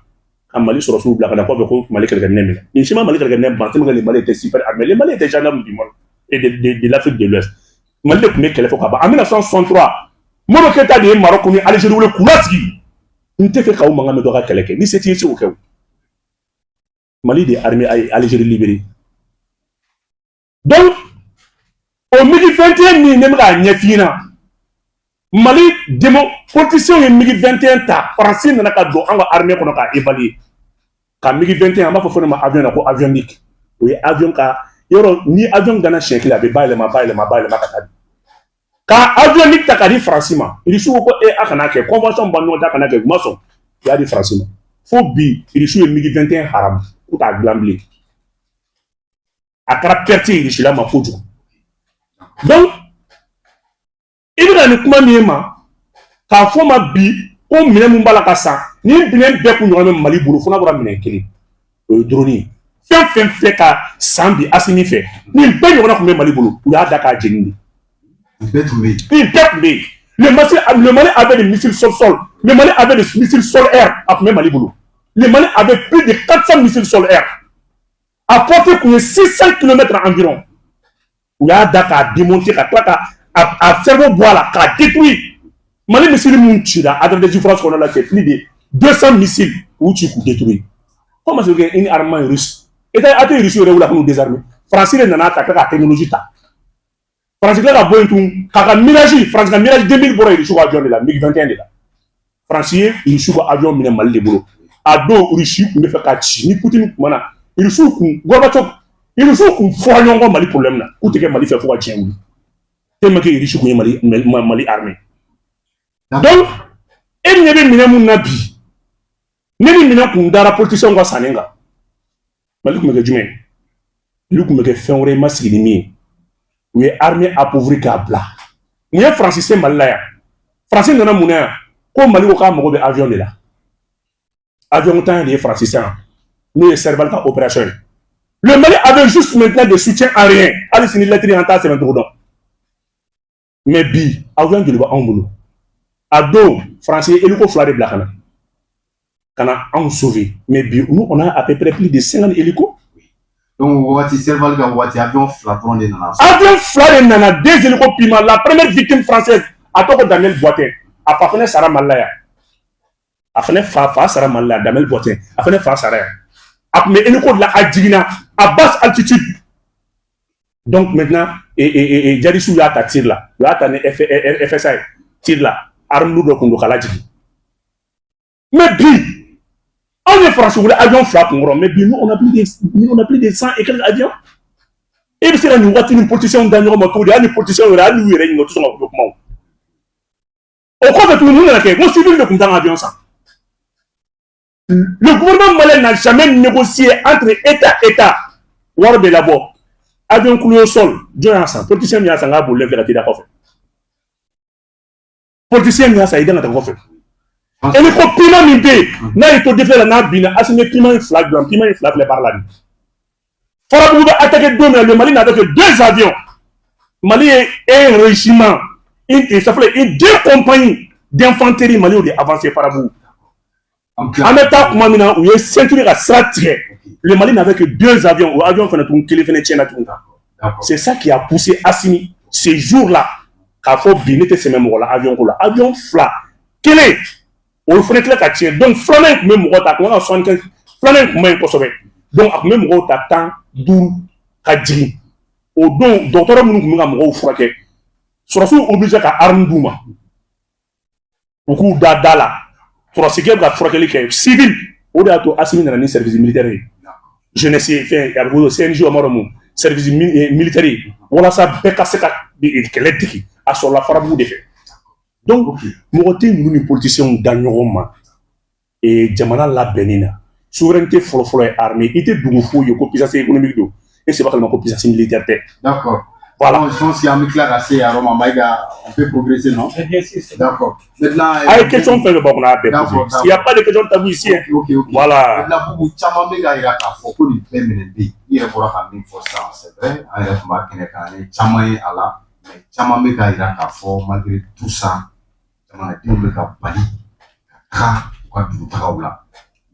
ka Mali sɔrɔsiw bila ka na kɔfɛ ko Mali kɛlɛkɛminɛ minɛ. Nin si ma Mali kɛlɛkɛminɛ ban, tellement que le Mali était super armé. Le Mali était gendarme du monde et de l'Afrique de l'Ouest. Mali de tun bɛ kɛlɛ fɔ ka ban. En 1963, Modibo Keyita de ye Maroc ni Algérie wele k'u lasigi. N tɛ fɛ k'aw mankan mɛn dɔ ka kɛlɛ kɛ, ni se t'i ye, se k'o kɛ. O Mali de ye armée a ye Algérie libéré. Donc o MiG 21 min ne bɛ k'a ɲɛf'i ɲɛna, Mali démo politiciens ye MiG 21 ta. Faransi nana ka don an ka armée kɔnɔ k'a évaluer ka MiG 21, an b'a fɔ fɔ ne ma avion na ko avion Nick. O ye avion ka yɔrɔ ni avion danna siɲɛ kelen, a bɛ bayɛlɛma, bayɛlɛma, bayɛlɛma ka taa. Ka avion Nick ta k'a di Faransi ma, Irisiw ko e a kana kɛ, convention b'an ni ɲɔgɔn cɛ, a kana kɛ. U ma sɔn, u y'a di Faransi ma. Fo bi, Irisiw ye MiG 21 haramu, k'u t'a dilan bilen. A kɛra perte ye Irisila ma kojugu. Donc i bɛna ni kuma min ye ma k'a fɔ ma bi ko minɛn mun b'a la ka san, nin minɛn bɛɛ kun ɲɔgɔn bɛ Mali bolo, fo n'a bɔra minɛn kelen, o ye drone ye. Fɛn fɛn filɛ ka san bi Asimi fɛ, nin bɛɛ ɲɔgɔnna tun bɛ Mali bolo, u y'a da k'a jeni de. Nin bɛɛ tun bɛ yen. Nin bɛɛ tun bɛ yen. Le Mali avait des missiles sol-sol. Le Mali avait des missiles sol-air. A tun bɛ Mali bolo. Le Mali avait plus de 400 missiles sol-air. A portée tun ye 600 km environ. U y'a da k'a démonter, ka tila ka a cerveau bɔ a la k'a détruire. Mali missile mun cira Agadez France kɔnɔ la, c'est plus de 200 missiles u ci k'u détruire. Comment c'est que une armement russe? État a tɛ russe yɛrɛ wuli a k'u désarmer. Faransi de nana ta ka technologie ta. Faransi tila ka bɔ yen tun k'a ka Mirage, Faransi ka Mirage 2000 bɔra Russe ka avion de la, MiG 21 de la. Faransi ye Russe ka avion minɛ Mali de bolo. A don Russe tun bɛ fɛ ka ci ni Poutine kuma na. Russe kun Gorbatchev, Russe kun fɔra ɲɔgɔn kɔ Mali problème na, k'u tɛ kɛ Mali fɛ fo ka diɲɛ wuli. Tellement que Russe kun ye Mali armée. Donc e ɲɛ bɛ minɛn mun na bi, ne ni minɛn kun dara politicien ka sanni kan, Mali tun bɛ kɛ jumɛn ye? Mali tun bɛ kɛ fɛn wɛrɛ ye, ma sigi ni min ye. U ye armée appauvrie k'a bila. Mun ye Faransi se Mali la yan? Faransi nana mun na yan? Ko Mali ko k'a mago bɛ avion de la. Avion tan de ye Faransi se yan, n'o ye Serval ka opération ye. Le Mali avait juste maintenant des soutiens aériens. Hali sini lettre an t'a sɛbɛn cogo dɔn. Mais bi, avion joli bɛ anw bolo? A don Faransi ye hélico fila de bila ka na anw sauver. Mais bi, nous, on a à peu près plus de 50 hélicos. Donc waati Serval ka waati, avion fila dɔrɔn de nana. Avion fila de nana, deux hélicos Puma. La première victime française, a tɔgɔ Daniel Boitin. A fa fana sara Mali la yan. A fana fa sara Mali la yan, Daniel Boitin. A fana fa sara yan. A tun bɛ hélico de la, a jiginna à basse altitude. Donc maintenant, et djihadistes y'a ta tir la. U y'a ta ni FSA ye tir la. Arme lourde dɔ kun don k'a lajigin. Mais bi, anw ye Faransi wele avion fila kun kɔrɔ, mais bi, nous, on a plus de 100 et quelques avions. E bɛ se ka nin waati ni politiciens da ɲɔgɔn ma cogo di? Hali ni politiciens yɛrɛ, hali n'u yɛrɛ ɲininka, u tɛ sɔn ka kuma o. O kɔfɛ tuguni, mun nana kɛ? Ko civil de tun t'an ka avion san. Le gouvernement malien n'a jamais négocié entre État État. Wari bɛ labɔ. Avion cloué au sol, jɔn y'a san? Politicien min y'a san, k'a bolilen filɛ ka t'i da kɔfɛ. Politicien min y'a san, i dan ka taa kɔfɛ. Hélico Puma min bɛ yen, n'a y'i to défilé la, n'a binna, Asimi ye Puma in fila dilan, Puma in fila filɛ baara la bi. Farabugu bɛ attaqué don min na, le Mali n'avait que deux avions. Mali ye un régiment, une, ça fait une deux compagnies d'infanterie, Mali y'o de avancé Farabugu. An bɛ taa kuma min na, u ye ceinture ka sira tigɛ. Le Mali n'avait que deux avions. O avion fana tun kelen fana tiɲɛna tuguni. C'est ça qui a poussé Assimi ce jour-là k'a fɔ bi ne tɛ sɛmɛ mɔgɔ la avion ko la. Avion fila, kelen o fana tila ka tiɲɛ. Donc filanan in tun bɛ mɔgɔ ta, a tun kan ka 75, filanan in tun man ɲi kosɛbɛ. Donc a tun bɛ mɔgɔw ta 15 ka jigin. O don dɔgɔtɔrɔ minnu tun bɛ ka mɔgɔw furakɛ, sɔrɔsiw obligé ka arme d'u ma, u k'u da da la. Sɔrɔsikɛ bɛ ka furakɛli kɛ civil. O de y'a to Asimi nana ni service militaire ye, jeunesse fɛn a bɛ fɔ CNJ, o ma dɔn mun service militaire ye, walasa bɛɛ ka se ka kɛlɛ dege. A sɔrɔla Farabugu de fɛ. Donc mɔgɔ tɛ ninnu ni politiciens da ɲɔgɔn ma jamana labɛnni na. Souveraineté fɔlɔfɔlɔ ye armée. I tɛ dugu foyi ye ko puissance économique don, e seba kalama ko puissance militaire tɛ. D'accord. Voilà. Bon, je pense qu'an bɛ tila ka se yan yɔrɔ ma. Maïga, on peut progresser, non? Bien sûr, c'est D'accord. Maintenant, A ye question fɛn fɛn bɔ kɔnɔ, a bɛɛ D'accord, posé. Il y a pas de question tabou ici, hein. Ok. Voilà. Maintenant, Boubou, caman bɛ k'a jira k'a fɔ ko nin bɛɛ minɛ bɛ yen. I yɛrɛ bɔra ka min fɔ sisan, c'est vrai, an yɛrɛ tun b'a kɛnɛ kan, an ye caman ye a la, mais caman bɛ k'a jira k'a fɔ malgré tout ça, jamanadenw bɛ ka bali ka taga u ka dugutagaw la.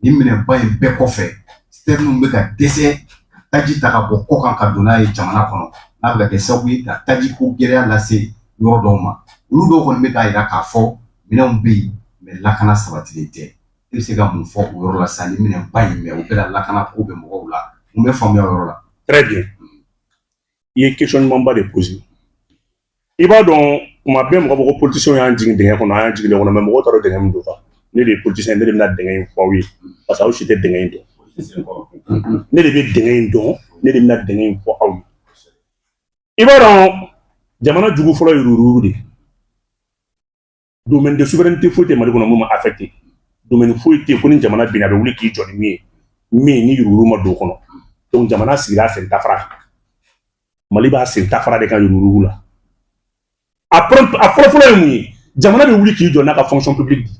Nin minɛnba in bɛɛ kɔfɛ, citernes bɛ ka dɛsɛ ka taji ta ka bɔ kɔkan ka don n'a ye jamana kɔnɔ, n'a bɛ ka kɛ sababu ye ka taji ko gɛlɛya lase yɔrɔ dɔw ma. Olu dɔw kɔni bɛ k'a jira k'a fɔ minɛnw bɛ yen, mais lakana sabatilen tɛ. E bɛ se ka mun fɔ o yɔrɔ la sisan? Ni minɛnba in mɛ, o bɛ na lakana ko bɛ mɔgɔw la, mun bɛ faamuya o yɔrɔ la? Très bien. I ye question ɲumanba de posé. I b'a dɔn, kuma bɛɛ mɔgɔ bɔ ko politicien y'an jigin dingɛ kɔnɔ, an y'an jigin dingɛ kɔnɔ, mais mɔgɔw t'a dɔn dingɛ min don quoi. Ne de ye politicien, ne de bɛna dingɛ in fɔ aw ye, parce que aw si tɛ dingɛ in dɔn. Ne de bɛ dingɛ in dɔn, ne de bɛna dingɛ in fɔ aw ye. I b'a dɔn, jamana jugu fɔlɔ ye yuruguyurugu de ye. Domaine de souveraineté foyi tɛ Mali kɔnɔ mun ma affecté. Domaine foyi tɛ yen ko ni jamana binna, a bɛ wuli k'i jɔ ni min ye, min ni yuruguyurugu ma don o kɔnɔ. Donc jamana sigira a sen tafara kan. Mali b'a sen tafara de kan yuruguyurugu la. A fɔlɔ-fɔlɔ ye mun ye? Jamana bɛ wuli k'i jɔ n'a ka fonction publique di.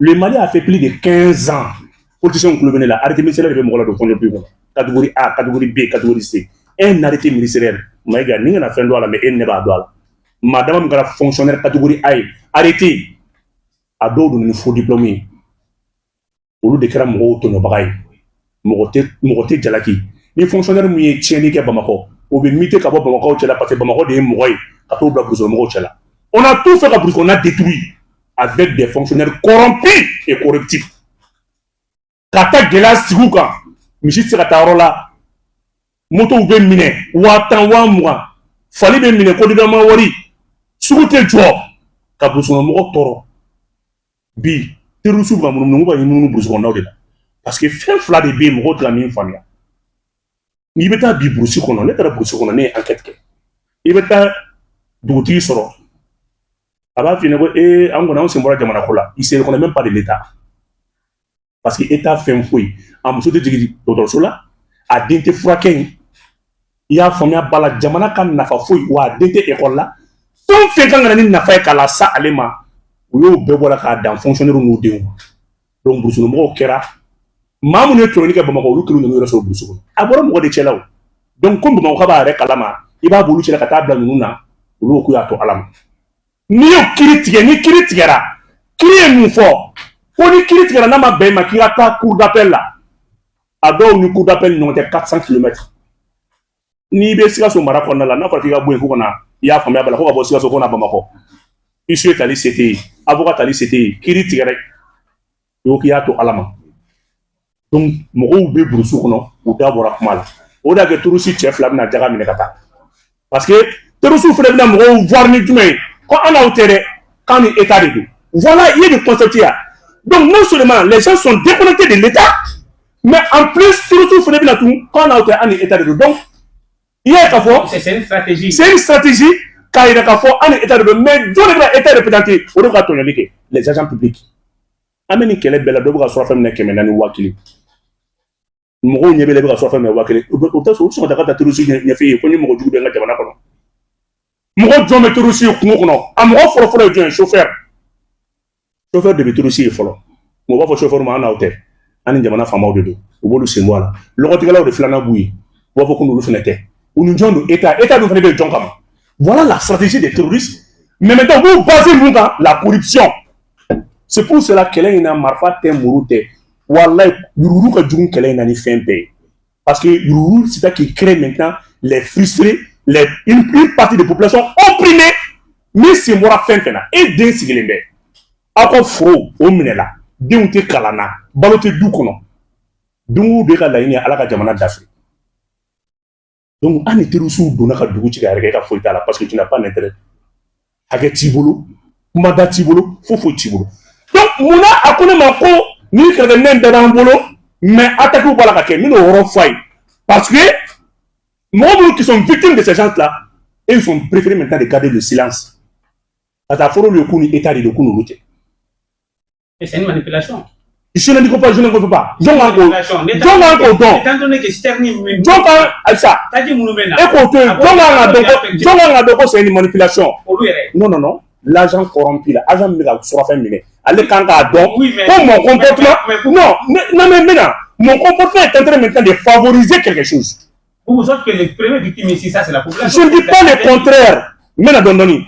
Le Mali a fait plus de 15 ans, politiciens kulo bɛ ne la, arrêté ministériel de bɛ mɔgɔ la don fonction publique kɔnɔ, catégorie A, catégorie B, catégorie C. Un arrêté ministériel, Maïga, ni kana fɛn dɔn a la, mais e ni ne b'a dɔn a la. Maa dama min kɛra fonctionnaire catégorie A ye, arrêté, a dɔw donna ni faux diplôme ye, olu de kɛra mɔgɔw tɔɲɔbaga ye. Mɔgɔ tɛ jalaki. Ni fonctionnaire min ye tiɲɛni kɛ Bamakɔ, o bɛ muté ka bɔ Bamakɔ cɛla, parce que Bamakɔ de ye mɔgɔ ye, ka t'o bila brousse kɔnɔmɔgɔw cɛla. On a tout fait ka brousse kɔnɔna détruit avec des fonctionnaires corrompus et corruptifs, ka taa gɛlɛya sigi u kan. Misi tɛ se ka taa yɔrɔ la, motow bɛ minɛ 10 000, 20 000, fali bɛ minɛ ko ma wari, sugu tɛ jɔ, ka brousse kɔnɔmɔgɔ tɔɔrɔ. Bi terroriste bɛ ka munumunu, b'a ɲini brousse kɔnɔnaw de la, parce que fɛn fila de bɛ yen, mɔgɔw tɛ ka min faamuya. N'i bɛ taa bi brousse kɔnɔ, ne taara brousse kɔnɔ, ne ye enquête kɛ, i bɛ taa dugutigi sɔrɔ, a b'a f'i ɲɛna ko ee, an kɔni, anw sen bɔra jamana ko la. Il se reconnaît même pas de l'État, parce que État fɛn foyi, a muso tɛ jigin dɔgɔtɔrɔso la, a den tɛ furakɛ yen, i y'a faamuya ba la, jamana ka nafa foyi, wa a den tɛ ekɔli la. Fɛn o fɛn kan ka na ni nafa ye k'a lasa ale ma, u y'o bɛɛ bɔ la k'a dan fonctionnaire n'u denw ma. Donc brousse kɔnɔmɔgɔw kɛra maa minnu ye tɔɲɔni kɛ Bamakɔ, olu kelen ninnu yɛrɛ sɔrɔ brousse kɔnɔ, a bɔra mɔgɔ de cɛla o. Donc komi Bamakɔ b'a yɛrɛ kalama, i b'a b'olu cɛla ka taa bila ninnu na, olu ko k'u y'a to Ala ma. N'i y'o kiiri tigɛ, ni kiiri tigɛra, kiiri ye mun fɔ? Ko ni kiiri tigɛra, n'a ma bɛn i ma, k'i ka taa cour d'appel la. A dɔw ni cour d'appel ni ɲɔgɔn cɛ 400 kilomètres. N'i bɛ Sikaso mara kɔnɔna la, n'a fɔra k'i ka bɔ yen ko ka na, i y'a faamuya b'a la, ko ka bɔ Sikaso ko na Bamakɔ, huissier tali se tɛ yen, avocat tali se tɛ yen, kiiri tigɛra, i ko k'i y'a to Ala ma. Donc mɔgɔw bɛ brousse kɔnɔ, u da bɔra kuma la. O de y'a kɛ terroriste cɛ fila bɛna jaga minɛ ka taa, parce que terroriste fana bɛna mɔgɔw voir ni jumɛn ye, ko an n'aw tɛ dɛ, k'an ni État de don. Voilà, i ye nin concept ya. Donc non seulement les gens sont déconnectés de l'État, mais en plus terroriste fana bɛna tun k'an n'aw tɛ, an ni État de don. Donc i y'a ye k'a fɔ C'est une stratégie. C'est une stratégie k'a yira k'a fɔ an ni État de don. Mais jɔn de bɛna État représenter? O de bɛ ka tɔɲɔli kɛ, les agents publics. An bɛ nin kɛlɛ bɛɛ la, dɔ bɛ ka surafɛn minɛ 400, 1000. Mɔgɔw ɲɛ bɛ la, i bɛ ka surafɛn minɛ 1000. O tɛ sɔn, u bɛ sɔn ka taa ka taa terroriste ɲɛfɛ ye ko n ye mɔgɔ jugu bɛ n ka jamana kɔnɔ. Mɔgɔ jɔn bɛ terroriste ye kungo kɔnɔ? A mɔgɔ fɔlɔ fɔlɔ ye jɔn ye? Chauffeur. Chauffeur de bɛ terroriste ye fɔlɔ. Mɔgɔ b'a fɔ chauffeur ma, an n'aw tɛ, an ni jamana faamaw de don, u b'olu sen bɔ a la. Lɔgɔtigɛlaw de filanan b'u ye, u b'a fɔ ko n'olu fana tɛ. U ni jɔn don? État. État dun fana bɛ jɔn kama? Voilà la stratégie des terroristes. Mais maintenant, u b'u basé mun kan? La corruption. C'est pour cela, kɛlɛ in na, marifa tɛ, muru tɛ, walayi, yuruguyurugu ka jugu kɛlɛ in na ni fɛn bɛɛ ye, parce que yuruguyurugu, c'est ça qui crée maintenant les frustrés, une partie de population opprimée. Min sen bɔra fɛn fɛn na, e den sigilen bɛ aw ka foro, o minɛla, denw tɛ kalan na, balo tɛ du kɔnɔ, don o don e ka laɲini ye Ala ka jamana dafiri. Donc an ni terroriste donna ka dugu ci ka yɛrɛ kɛ, e ka foyi t'a la, parce que tu n'as pas d'intérêt, hakɛ t'i bolo, kumada t'i bolo, foyi foyi t'i bolo. Donc munna a ko ne ma ko ni kɛlɛkɛminɛn bɛɛ b'an bolo, mais attaque b'a la ka kɛ? N bɛn'o yɔrɔ fɔ a ye, parce que mɔgɔ minnu qui sont victimes de ces gens-là et ils ont préféré maintenant de garder le silence, ka taa fɔlɔ olu ye k'u ni État de don, k'u n'olu tɛ. Mais c'est une manipulation. Je ne dis pas, je ne comprends pas. Jɔn kan k'o, jɔn kan k'o dɔn? Étant donné que citerne min Jɔn kan, ayisa. Taji minnu bɛ na. E k'o to yen, jɔn kan ka dɔn ko, jɔn kan ka dɔn ko c'est une manipulation? Olu yɛrɛ. Non, non, non, l'agent corrompu là, agent min bɛ ka surafɛn minɛ, ale kan k'a dɔn Oui, mais ko mon comportement mais non, non, mais maintenant mon comportement est en train maintenant de favoriser quelque chose. Vous sauf que les premières victimes ici, ça, c'est la population. Je ne dis pas le contraire. N bɛna dɔɔni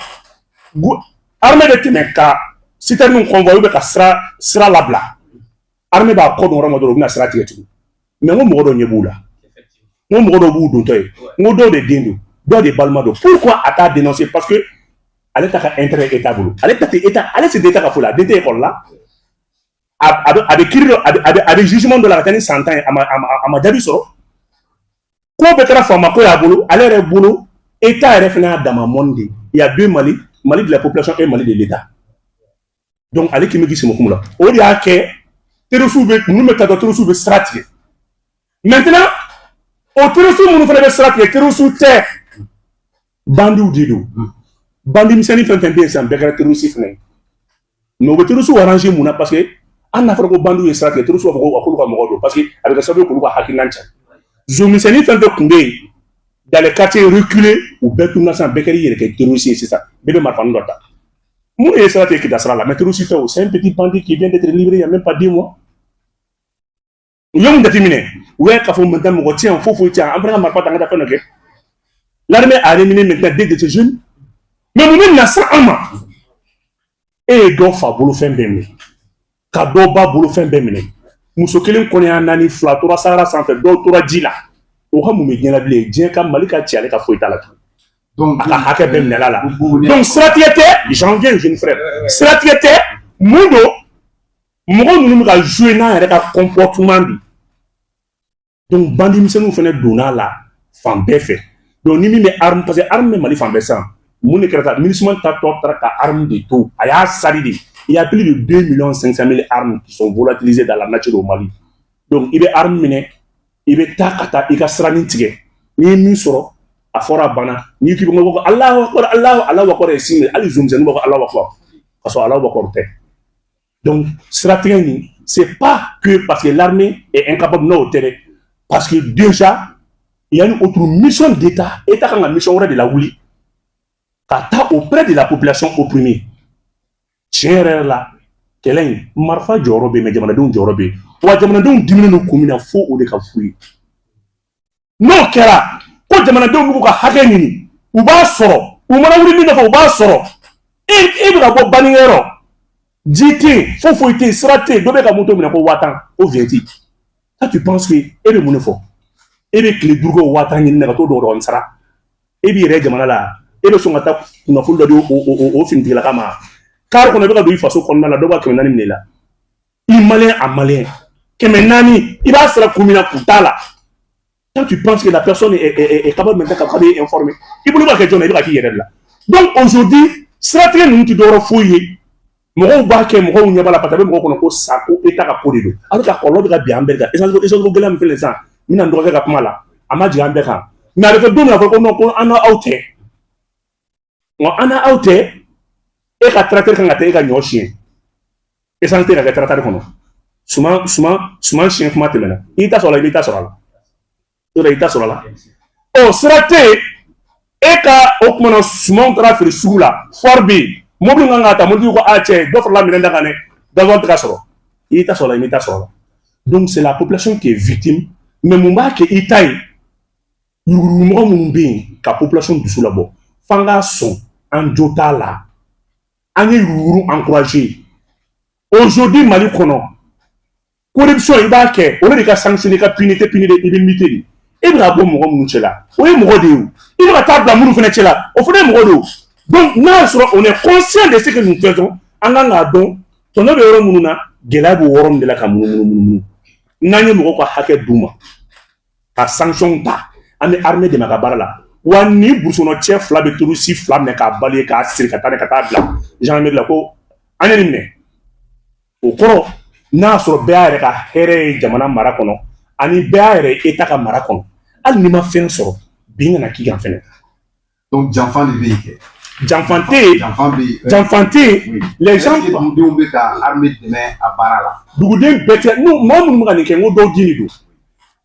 dɔɔni. Armée bɛ tɛmɛ ka citerne convoyer bɛ ka sira labila, armée b'a kɔ don yɔrɔ min dɔrɔn, u bɛna sira tigɛ tugun. Mais n ko mɔgɔ dɔw ɲɛ b'u la, n ko mɔgɔ dɔw b'u dontɔ ye, n ko dɔw de den don, dɔw de balima don. Pourquoi a t'a dénoncer? Parce que ale ta ka intérêt état bolo, ale ta tɛ état, ale sen tɛ état ka foyi la, a den tɛ école la, a bɛ kiiri dɔ, a bɛ jugement dɔ la ka taa ni san 10 ye, a ma jaabi sɔrɔ. Ko bɛɛ kɛra faama ko y'a bolo, ale yɛrɛ bolo, état yɛrɛ fana y'a dama mɔni de. Il y a deux Mali, Mali de la population et Mali de l'État. Donc ale k'i bɛ k'i sɛmɛ la, o de y'a kɛ terroriste bɛ ninnu bɛ taa dɔn, terroriste bɛ sira tigɛ. Maintenant, o terroriste minnu fana bɛ sira tigɛ, terroriste tɛ, bandiw de don. Bandi misɛnnin fɛn fɛn bɛ yen sisan, bɛɛ kɛra terroriste fana ye. Mais u bɛ terroriste arranger mun na? Parce que hali n'a fɔra ko bandiw ye sira tigɛ, terroriste b'a fɔ ko k'olu ka mɔgɔw don, parce que a bɛ kɛ sababu ye k'olu ka hakilina cɛ. Zomisɛnnin fɛn fɛn tun bɛ yen dans les quartiers reculés, u bɛɛ tununa sisan, bɛɛ kɛra i yɛrɛ kɛ terroriste ye sisan, bɛɛ bɛ marifani dɔ ta. Mun ye sira tigɛ Kita sira la? Mais terroriste tɛ o, c'est un petit bandit qui vient d'être libéré il y a même pas 10 mois. U ye mun jateminɛ? U y'a k'a fɔ maintenant mɔgɔ tɛ yan, foyi foyi tɛ yan, an fana ka marifa ta, an ka taa fɛn dɔ kɛ. L'armée a éliminé maintenant deux de ces jeunes. Mais mun bɛ na se an ma? E ye dɔ fa bolofɛn bɛɛ minɛ, ka dɔ ba bolofɛn bɛɛ minɛ, muso kelen kɔnɔya naani, fila tora sahara sanfɛ, dɔw tora ji la. O ka mun bɛ diɲɛ la bilen? Diɲɛ ka Mali ka ci, ale ka foyi t'a la tugun. Donc a ka hakɛ bɛɛ minɛla la. Bubu Donc siratigɛ tɛ, j'en viens, jeune frère, siratigɛ tɛ. Mun don? Mɔgɔ ninnu bɛ ka jouer n'an yɛrɛ ka comportement de. Donc bandi misɛnninw fana donna la fan bɛɛ fɛ. Donc ni min bɛ arme, parce que arme bɛ Mali fan bɛɛ sisan. Mun de kɛra ta? MINUSMA tatɔ taara ka arme de to, a y'a sari de. Il y a plus de 2 millions 500 000 armes qui sont volatilisées dans la nature au Mali. Donc i bɛ arme minɛ, i bɛ taa ka taa i ka siranin tigɛ, n'i ye min sɔrɔ, a fɔra, a banna. N'i k'i bɛ ko Alahu akbar, Alahu, Alahu akbar ye signe, hali zomisɛnninw b'a fɔ Alahu akbar, ka sɔrɔ Alahu akbar tɛ. Donc siratigɛ nin, c'est pas que parce que l'armée est incapable, non, o tɛ dɛ, parce que déjà il y a une autre mission d'État. État kan ka mission wɛrɛ de lawuli ka taa auprès de la population opprimée. Tiɲɛ yɛrɛ yɛrɛ la, kɛlɛ in, marifa jɔyɔrɔ bɛ yen, mais jamanadenw jɔyɔrɔ bɛ yen. Wa jamanadenw diminen don kun min na, fo o de ka f'u ye. N'o kɛra ko jamanadenw b'u ka hakɛ ɲini, u b'a sɔrɔ. U mana wuli min nɔfɛ, u b'a sɔrɔ. E bɛ ka bɔ bannikɛyɔrɔ, ji tɛ yen, foyi foyi tɛ yen, sira tɛ yen, dɔ bɛ ka moto minɛ ko 50 000, ko vignette. Toi, tu penses que e bɛ mun de fɔ? E bɛ tile 5 kɛ o 50 000 ɲini na ka t'o dɔgɔdɔgɔnin sara, e b'i yɛrɛ jamana la, e bɛ sɔn ka taa kunnafoni dɔ di o finitigilaka ma kari kɔnɔ, i bɛ ka don i faso kɔnɔna la, dɔw b'a 400 minɛ i la. I malien a malien 400, i b'a sara kun min na, kun t'a la. Quand tu penses que la personne est capable maintenant ka bɛ informer, i bolo b'a kɛ jɔn na? I bɛ ka k'i yɛrɛ de la. Donc aujourd'hui, siratigɛ ninnu tɛ dɔwɛrɛ foyi ye, mɔgɔw b'a kɛ, mɔgɔw ɲɛ b'a la, parce que a bɛ mɔgɔw kɔnɔ ko sa ko état ka ko de don, alors que a kɔlɔlɔ bɛ ka bin an bɛɛ kan. Essence ko gɛlɛya min filɛ nin sisan, n bɛna n dɔgɔkɛ ka kuma la, a ma jigin an bɛɛ kan. Mais a bɛ kɛ don min na, fɔ ko non, ko an n'aw tɛ, nka an n'aw tɛ. E ka tracteur kan ka taa e ka ɲɔ siɲɛ, essence tɛ ka kɛ tracteur kɔnɔ, suman siɲɛ kuma tɛmɛna, i t'a sɔrɔ a la, i b'i ta sɔrɔ a la, yɔrɔ i t'a sɔrɔ a la. Ɔ, sira tɛ yen e ka o kuma na, sumanw taara feere sugu la, foire bɛ yen, mobili kan ka ta, mobili ko a cɛ, dɔ farala minɛn da kan dɛ, gasoil tɛ ka sɔrɔ, i t'a sɔrɔ a la, i m'i ta sɔrɔ a la. Donc c'est la population qui est victime. Mais mun b'a kɛ i ta ye? Yuruguyurugumɔgɔ minnu bɛ yen ka population dusu labɔ, f'an k'a sɔn, an jo t'a la, an ye yuruguyurugu encourager. Aujourd'hui, Mali kɔnɔ, corruption, i b'a kɛ, o de ka sanctionner, ka puni tɛ puni dɛ, i bɛ muter de. E bɛ ka bɔ mɔgɔ minnu cɛ la, o ye mɔgɔ de ye o. I bɛ ka taa bila minnu fana cɛ la, o fana ye mɔgɔ de ye o. Donc n'a y'a sɔrɔ on est conscient de ce que nous faisons, an kan k'a dɔn tɔnɔ bɛ yɔrɔ minnu na, gɛlɛya b'o yɔrɔ min de la ka munumunu munumunu. N'an ye mɔgɔw ka hakɛ d'u ma, ka sanction ta, an bɛ armée dɛmɛ a ka baara la. Wa ni brousse kɔnɔ cɛ fila bɛ terroriste fila minɛ k'a bali, k'a siri ka taa n'a ye, ka taa bila gendarmerie la, ko an ye nin minɛ, o kɔrɔ n'a y'a sɔrɔ bɛɛ y'a yɛrɛ ka hɛrɛ ye jamana mara kɔnɔ, ani bɛɛ y'a yɛrɛ état ka mara kɔnɔ, hali n'i ma fɛn sɔrɔ, bin kana k'i kan fɛnɛ. Donc janfa de bɛ yen kɛ. Janfan tɛ yen. Janfan bɛ yen. Janfan tɛ yen. Les gens Est-ce que dugudenw bɛ ka armée dɛmɛ a baara la? Duguden bɛɛ tɛ. N'u mɔgɔ minnu bɛ ka nin kɛ, n ko dɔw ji de don.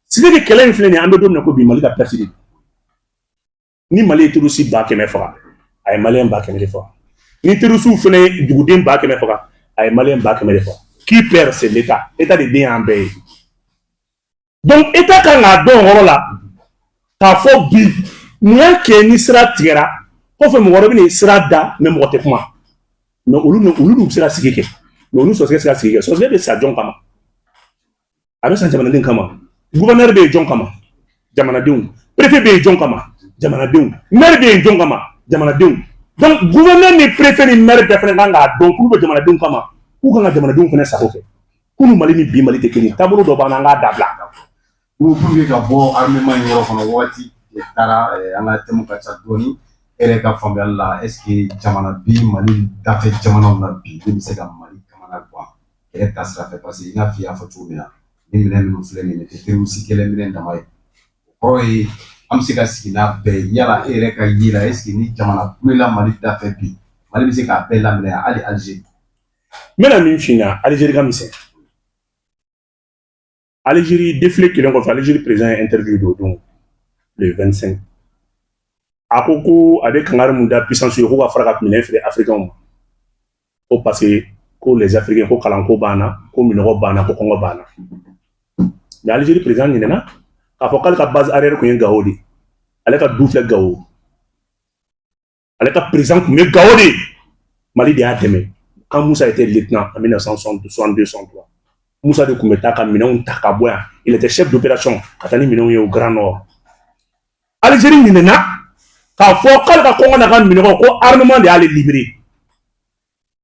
Sidiki, kɛlɛ in filɛ nin ye, an bɛ don min na ko bi, Mali ka perte de don. Ni Mali ye terroriste 100 000 faga, a ye Malien 100 000 de faga. Ni terroriste fana ye duguden 100 000 faga, a ye Malien 100 000 de faga. Qui perd, c'est l'État. État de den y'an bɛɛ ye. Donc État kan k'a dɔn o yɔrɔ la k'a fɔ bi, mun y'a kɛ ni sira tigɛra kɔfɛ, mɔgɔ wɛrɛ bɛ na sira da, mais mɔgɔ tɛ kuma. Mais olu ni olu dun bɛ se ka sigi kɛ, mais olu sɔrɔsikɛ se ka sigi kɛ. Sɔrɔsikɛ bɛ sa jɔn kama? A bɛ sa jamanaden kama. Gouverneur bɛ yen jɔn kama? Jamanadenw. Préfet bɛ yen jɔn kama? Jamanadenw. Maire bɛ yen jɔn kama? Jamanadenw. Donc gouverneur ni préfet ni maire bɛɛ fana kan k'a dɔn k'olu bɛ jamanadenw kama, k'u kan ka jamanadenw fana sago kɛ. Kunu Mali ni bi Mali tɛ kelen ye. Taabolo dɔ b'an na, an k'a dabila. Pour que ka bɔ armement in yɔrɔ kɔnɔ, waati de taara, an ka thème ka ca dɔɔni. E yɛrɛ ka faamuyali la, est ce que jamana bi Mali dafɛ jamanaw na bi min bɛ se ka Mali kamana gan kɛlɛ ta sira fɛ? Parce que i n'a fɔ i y'a fɔ cogo min na, ni minɛn minnu filɛ nin ye, nin tɛ terroriste kɛlɛ minɛn dama ye. O kɔrɔ ye an bɛ se ka sigi n'a bɛɛ ye. Yala e yɛrɛ ka ye la, est ce que ni jamana kulela Mali dafɛ bi, Mali bɛ se k'a bɛɛ laminɛ, hali Algérie? N bɛna min f'i ɲɛna, Algérie ka misɛn. Algérie défilé kelen kɔfɛ, Algérie président ye interview don don le 25. A ko ko a bɛ kangari mun da puissance ye, ko ka fara ka minɛn feere Africains ma, ko parce que ko les Africains, ko kalanko banna, ko minɔgɔ banna, ko kɔngɔ banna. Mais Algérie président ɲinɛna k'a fɔ k'ale ka base arrière kun ye Gao de, ale ka du filɛ Gao, ale ka président kun bɛ Gao de. Mali de y'a dɛmɛ quand Moussa était lieutenant en 1962 63. Moussa de kun bɛ taa ka minɛnw ta ka bɔ yan, il était chef d'opération, ka taa ni minɛnw ye au Grand Nord. Algérie ɲinɛna k'a fɔ k'ale ka kɔngɔ n'a ka minɛnw, ko armement de y'ale libéré.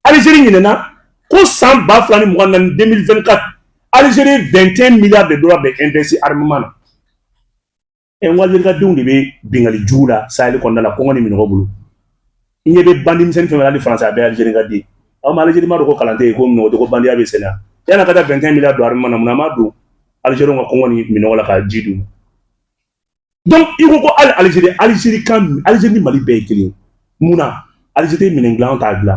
Algérie ɲinɛna ko san 2024, 2024, Algérie 21 milliards de dollars de investi armement na. Ɛ, n ko Algérie ka denw de bɛ bingali jugu la Sahel kɔnɔna la, kɔngɔ ni minɔgɔ bolo. I ɲɛ bɛ bandi misɛnnin fɛn fɛn, hali France, a bɛɛ ye Algérie ka den. Aw ma Algérie ma dɔn ko kalan tɛ yen, ko minɔgɔ tɛ, ko bandiya bɛ sen na. Yan'a ka taa 21 milliards don armement na, mun na a ma don Algérie ka kɔngɔ ni minɔgɔ la ka ji d'u ma? Donc i ko ko hali Algérie, Algérie kan, Algérie ni Mali bɛɛ ye kelen ye. Mun na Algérie tɛ minɛn dilan, t'a dilan,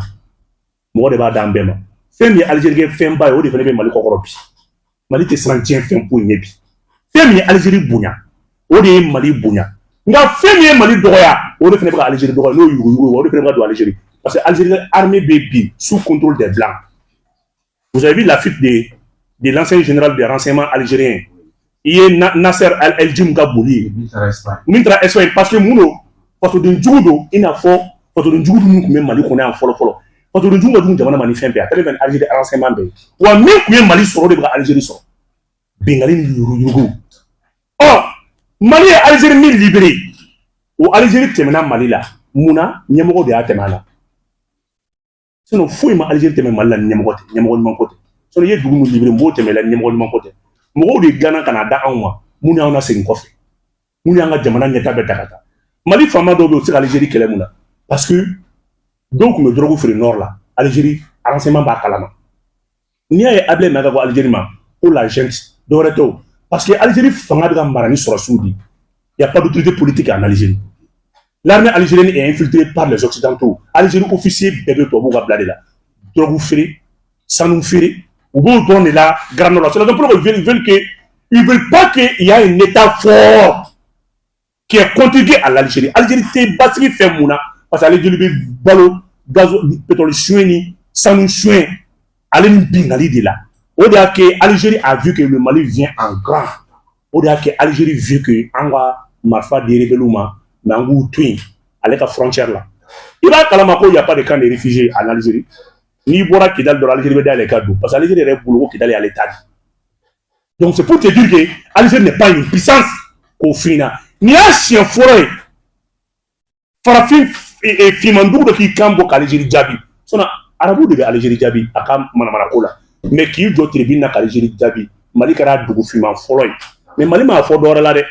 mɔgɔ de b'a d'an bɛɛ ma. Fɛn min ye Algérie kɛ fɛnba ye, o de fana bɛ Mali kɔkɔrɔ bi. Mali tɛ siran diɲɛ fɛn foyi ɲɛ bi. Fɛn min ye Algérie bonya, o de ye Mali bonya. Nka fɛn min ye Mali dɔgɔya, o de fana bɛ ka Algérie dɔgɔya, n'o ye yuguyugu ye, o de fana bɛ ka don Algérie, parce que Algérie armée bɛ bi sous contrôle des Blancs. Vous avez vu la fuite de l'ancien général de renseignement algérien, i ye Nasser El-Djim ka boli ye. Min taara Espagne. Min taara Espagne, parce que mun don? Fasoden jugu don. I n'a fɔ fasoden jugu minnu tun bɛ Mali kɔnɔ yan fɔlɔ fɔlɔ, fasoden jugu ka jugu jamana ma ni fɛn bɛɛ. A taara bɛn ni Algérie renseignement bɛɛ ye. Wa min tun ye Mali sɔrɔ, o de bɛ ka Algérie sɔrɔ, bingali ni yuruguyurugu. Ɔ, Mali ye Algérie min libéré, o Algérie tɛmɛna Mali la. Mun na? Ɲɛmɔgɔ de y'a tɛmɛ a la. Sinon foyi ma Algérie tɛmɛ Mali la ni ɲɛmɔgɔ tɛ, ɲɛmɔgɔ ɲuman ko tɛ. Sinon i ye dugu min libéré, n b'o tɛmɛ la ni ɲɛmɔgɔ ɲuman ko tɛ. Mɔgɔw de dilanna ka na da anw ma, mun y'anw lasegin kɔfɛ, mun y'an ka jamana ɲɛta bɛɛ ta ka taa. Mali faama dɔw bɛ yen, u tɛ se ka Algérie kɛlɛ. Mun na? Parce que dɔw tun bɛ drogue feere nord la, Algérie renseignement b'a kalama. N'i y'a ye Ablaye Maïga ko Algérie ma ko la junte, dɔwɛrɛ tɛ o, parce que Algérie fanga bɛ ka mara ni sɔrɔsiw de. Il y a pas d'autorité politique en Algérie. L'armée algérienne est infiltrée par les Occidentaux. Algérie officier bɛɛ bɛ tubabuw ka bila de la. Drogue feere, sanu feere, u b'o dɔrɔn de la Grand Nord la. C'est la raison pour laquelle ils veulent pas qu'il y ait un État fort qui est contribué à l'Algérie. Algérie tɛ basigi fɛn mun na? Parce que Algérie bɛ balo gaz, pétrole suɲɛ ni sanu suɲɛ, ale ni bingali de la. O de y'a kɛ Algérie a vu que le Mali vient en grand. O de y'a kɛ Algérie vu que an ka marifa di rebelles ma, mais an k'u to yen ale ka frontière la. I b'a kalama ko y a pas de camp de réfugiés en Algérie. N'i bɔra Kidali dɔrɔn, Algérie bɛ dayɛlɛ ka don, parce que Algérie yɛrɛ bolo ko Kidali y'ale ta de. Donc c'est pour te dire que Algérie n'est pas une puissance. K'o f'i ɲɛna, nin y'a siɲɛ fɔlɔ ye farafin finman dugu dɔ k'i kan bɔ k'Algérie jaabi. Sinon arabu de bɛ Algérie jaabi a ka manamanako la, mais k'i jɔ tribune na k'Algérie jaabi, Mali kɛra dugu finman fɔlɔ ye. Mais Mali m'a fɔ dɔwɛrɛ la dɛ.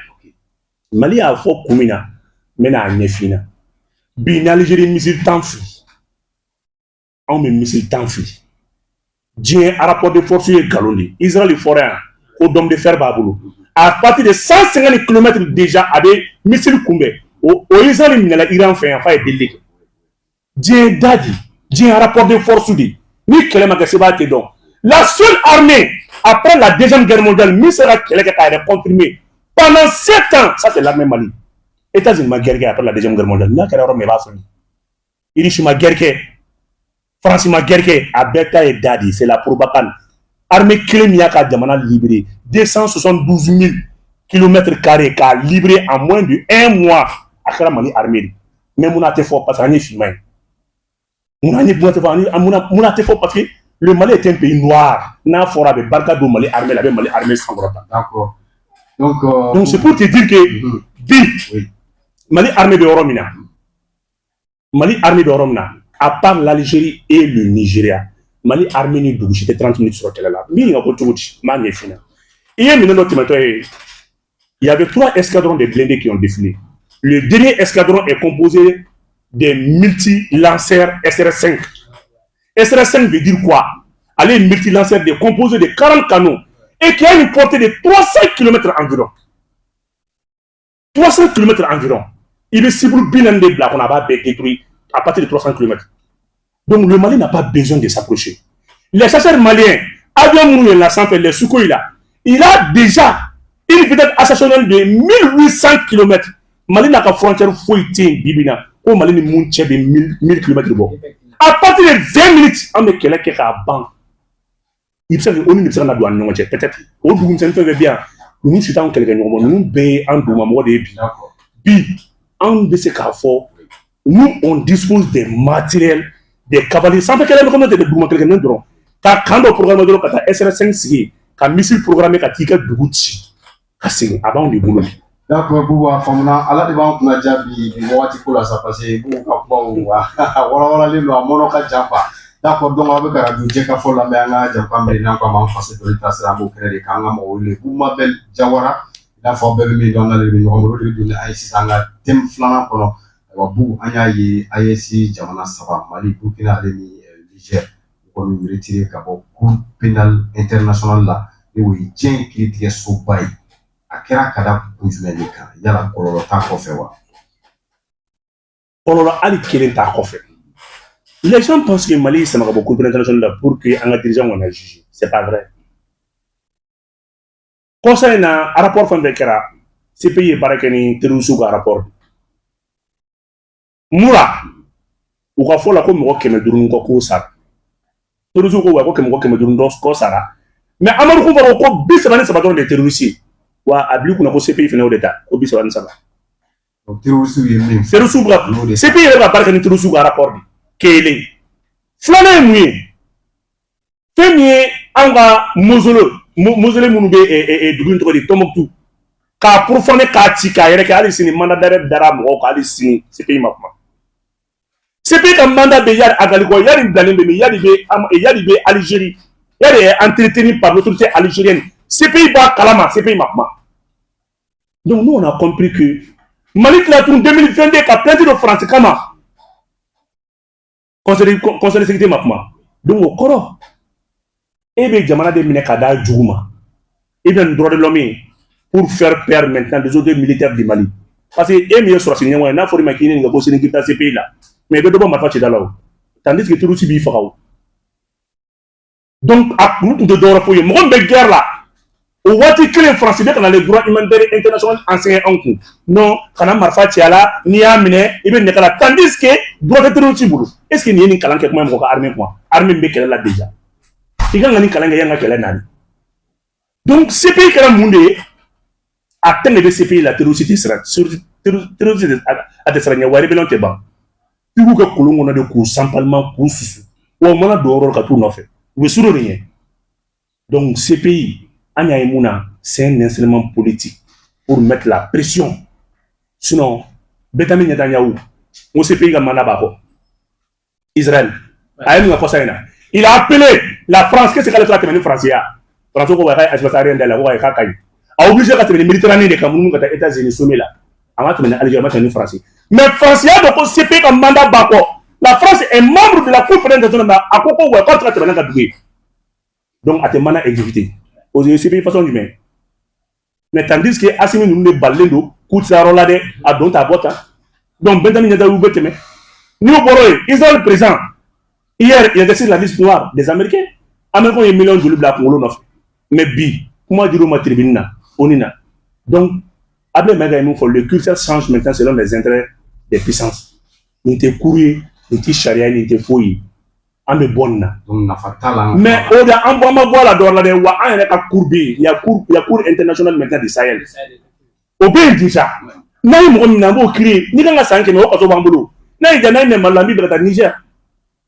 Mali y'a fɔ kun min na, n bɛna a ɲɛf'i ɲɛna bi. Ni Algérie missile 10 fili, anw bɛ missile 10 fili. Diɲɛ rapport de force ye nkalon de ye. Israël fɔra yan ko dôme de fer b'a bolo, à partir de 150 km déjà a bɛ missile kunbɛn. O Israël minɛla Iran fɛ yan f'a ye delili kɛ. Diɲɛ da di, diɲɛ rapport de force de, ni kɛlɛ ma kɛ, se b'a tɛ dɔn. La seule armée après la Deuxième Guerre mondiale min sera kɛlɛ kɛ k'a yɛrɛ confirmer pendant 7 ans, ça, c'est l'armée Mali. États-Unis ma guerre kɛ après la Deuxième Guerre mondiale. N'a kɛra yɔrɔ min, i b'a fɔ Irisi ma guerre kɛ, France ma guerre kɛ, a bɛɛ ta ye da de, c'est la propagande. Armée kelen min y'a ka jamana libéré, 272 000 kilomètres carrés k'a libéré en moins de un mois, a kɛra Mali armée de. Mais mun na a tɛ fɔ? Parce que an ye finman ye. Mun na an ye mun tɛ fɔ? Mun na a tɛ fɔ? Parce que le Mali est un pays noir. N'a fɔra, a bɛ barika don Mali armée la, a bɛ Mali armée sankɔrɔta. D'accord. Donc, Donc c'est pour te dire que bi, Mali armée bɛ yɔrɔ min na, Mali armée bɛ yɔrɔ min na, à part l'Algérie et le Nigeria, Mali armée ni dugu si tɛ 30 minutes sɔrɔ kɛlɛ la. N b'i ɲininka ko cogo di? N b'a ɲɛf'i ɲɛna. I ye minɛn dɔ tɛmɛtɔ ye, il y avait trois escadrons de blindés qui ont défilé. Le dernier escadron est composé des multi-lanceurs SR5. SR5 veut dire quoi? Ale ye multi-lanceur de composé de 40 canons et qui a une portée de 300 km environ. 300 km environ. I bɛ cible 40 de bila a kɔnɔ, a b'a bɛɛ détruire à partir de 300 km. Donc le Mali n'a pas besoin de s'approcher. Les chasseurs maliens, avion minnu yɛlɛnna sanfɛ, les Sukhoi là, il a déjà une vitesse ascensionnelle de 1800 km. Mali n'a ka frontière foyi tɛ yen bi bi in na ko Mali ni mun cɛ bɛ 1000 km bɔ. À partir de 20 minutes, an bɛ kɛlɛ kɛ k'a ban. I bɛ se ka ONU de bɛ se ka na don an ni ɲɔgɔn cɛ peut-être. O dugu misɛnnin fɛn fɛn bɛ yan, ninnu si t'anw kɛlɛkɛ ɲɔgɔn bɔ, ninnu bɛɛ ye an dugumamɔgɔ de ye bi. Bi, anw bɛ se k'a fɔ, nous, on dispose des matériels, des cavaliers. Sanfɛ kɛlɛ bɛ kɔnɔ tɛ duguma kɛlɛkɛminɛn dɔrɔn. Ka kan dɔ programmer dɔrɔn, ka taa SR5 sigi, ka missile programmer, ka t'i ka dugu ci ka segin, a b'anw de bolo bi. D'accord, Boubou, a faamuna. Ala de b'an kunna diya bi bi wagati ko la sa, parce que Boubou ka kumaw a walawalalen don, a mɔnɔ ka jan quoi. D'accord, donc aw bɛ ka radio Jɛkafɔ lamɛn, an ka jamukan bɛ n'an ko a ma an faso jɔli taasira, an b'o kɛnɛ de kan. An ka mɔgɔ wele Boubou Mabel Jawara, i n'a fɔ aw bɛɛ bɛ min dɔn, an n'ale de bɛ ɲɔgɔn bolo, o de bɛ don ni an ye sisan an ka thème filanan kɔnɔ. Ayiwa Boubou, an y'a ye AES jamana saba, Mali, Burkina ale ni Niger, u kɔni y'u retiré ka bɔ Cour pénale internationale la, ni o ye diɲɛ kiiritigɛsoba ye. A kɛra ka da kun jumɛn de kan? Yala kɔlɔlɔ t'a kɔfɛ wa? Kɔlɔlɔ hali kelen t'a kɔfɛ. Les gens pensent que Mali sama ka bɔ Cour pénale internationale la pour que an ka dirigeant kana juger. C'est pas vrai. Kɔsa in na, rapport fɛn fɛn kɛra, CPI ye baara kɛ ni terroriste ka rapport. Mura u ka fɔ la ko mɔgɔ 500 ni kɔ k'o sara. Terroriste ko wa ko mɔgɔ 500 dɔ kɔ sara. Mais Amadu Kufa ko 33 dɔrɔn de ye terroriste ye. Wa a bil'i kunna ko CPI fana y'o de ta ko 33. Terroriste ye min fɔ. Terroriste bɛ ka CPI yɛrɛ bɛ ka baara kɛ ni terroriste ka rapport de kelen. Filanan ye mun ye? Fɛn min ye anw ka mausolée minnu bɛ dugu in tɔgɔ di, Tombouctou, k'a profaner, k'a ci, k'a yɛrɛ kɛ, hali sini mandat d'arrêt dara mɔgɔw kan, hali sini CPI ma kuma. CPI ka mandat bɛ Iyad Ag Ghali kɔ. Iyad bilalen bɛ min? Iyad bɛ Algérie. Iyad est entretenu par l'autorité algérienne. CPI b'a kalama, CPI ma kuma. Donc nous, on a compris que Mali tila tun 2022 ka plainte dɔ France kama, Conseil de sécurité ma kuma. Donc o kɔrɔ, e bɛ jamana de minɛ ka d'a jugu ma. E bɛ nin droit de l'homme ye pour faire peur maintenant des autres militaires du Mali, parce que e min ye sɔrɔsi ɲɛmɔgɔ ye, n'a fɔra i ma k'i ɲininka ko sini k'i bɛ taa CPI la, mais i bɛ dɔ bɔ marifa cida la o, tandis que terroriste b'i faga o. Donc a kun tun tɛ dɔwɛrɛ foyi ye. Mɔgɔ min bɛ guerre la o waati kelen, Faransi bɛ ka na les droits humanitaires internationaux enseigner anw kun, non, kana marifa ci a la, n'i y'a minɛ i bɛ nɛgɛ la, tandis que droit tɛ terroriste bolo. Est ce que nin ye nin kalan kɛ kuma ye mɔgɔ ka armée kuma, armée min bɛ kɛlɛ la déjà? I kan ka nin kalan kɛ yan ka kɛlɛ naani. Donc CPI kɛra mun de ye? A tɛmɛ bɛ CPI la, terroriste tɛ siran, terroriste a tɛ siran ɲɛ wa, rébellion tɛ ban. I b'u kɛ kolon kɔnɔ de k'u sanpalima, k'u susu wa, u mana don yɔrɔ ka t'u nɔfɛ, u bɛ surun de ɲɛ. Donc CPI, an y'a ye mun na, c'est un instrument politique pour mettre la pression. Sinon Benjamin Netanyahu, n ko CPI ka mandat b'a kɔ. Israël a ye mun kɛ kɔsa in na? Il a appelé la France. Qu'est-ce qu'ale tɛ tɛmɛ ni France ya? France ko wa k'a espace aérien dayɛlɛ, ko k'a ka ɲi. A obligé ka tɛmɛ ni Méditerranée de ka munumunu ka taa États-Unis sommet la. A ma tɛmɛ ni Algérie, a ma tɛmɛ ni France. Mais France y'a dɔn ko CPI ka mandat b'a kɔ. La France est membre de la Cour pénale internationale. A ko ko wa k'a tɛ ka tɛmɛ n'a ka dugu ye, donc a tɛ mandat exécuté. O ye CPI façon jumɛn? Mais tandis que Assimi ninnu de balilen don k'u tɛ se yɔrɔ la dɛ, a don ta, a bɔ tan. Donc Benjamin Netanyahu bɛ tɛmɛ. N'o bɔra yen, Israël président, hier, il était sur la liste noire des Américains. Américains ye miliyɔn joli bila a kunkolo nɔfɛ? Mais bi, kuma dir'u ma tribune na, ONU na. Donc Ablaye Maïga ye min fɔ, le curseur change maintenant selon les intérêts des puissances. Nin tɛ kuru ye, nin tɛ sariya ye, nin tɛ foyi ye. An bɛ bɔ nin na. Donc nafa t'a la. Mais o de, an bɔ, an ma bɔ a la dɔwɛrɛ la dɛ. Wa an yɛrɛ ka cour bɛ yen, il y a cour internationale maintenant du Sahel, o bɛ yen déjà. N'a ye mɔgɔ min minɛ, an b'o kiiri. N'i kan ka san 100, o kaso b'an bolo. N'a ye ja, n'a ye minɛ Mali la, an b'i bila ka taa Niger.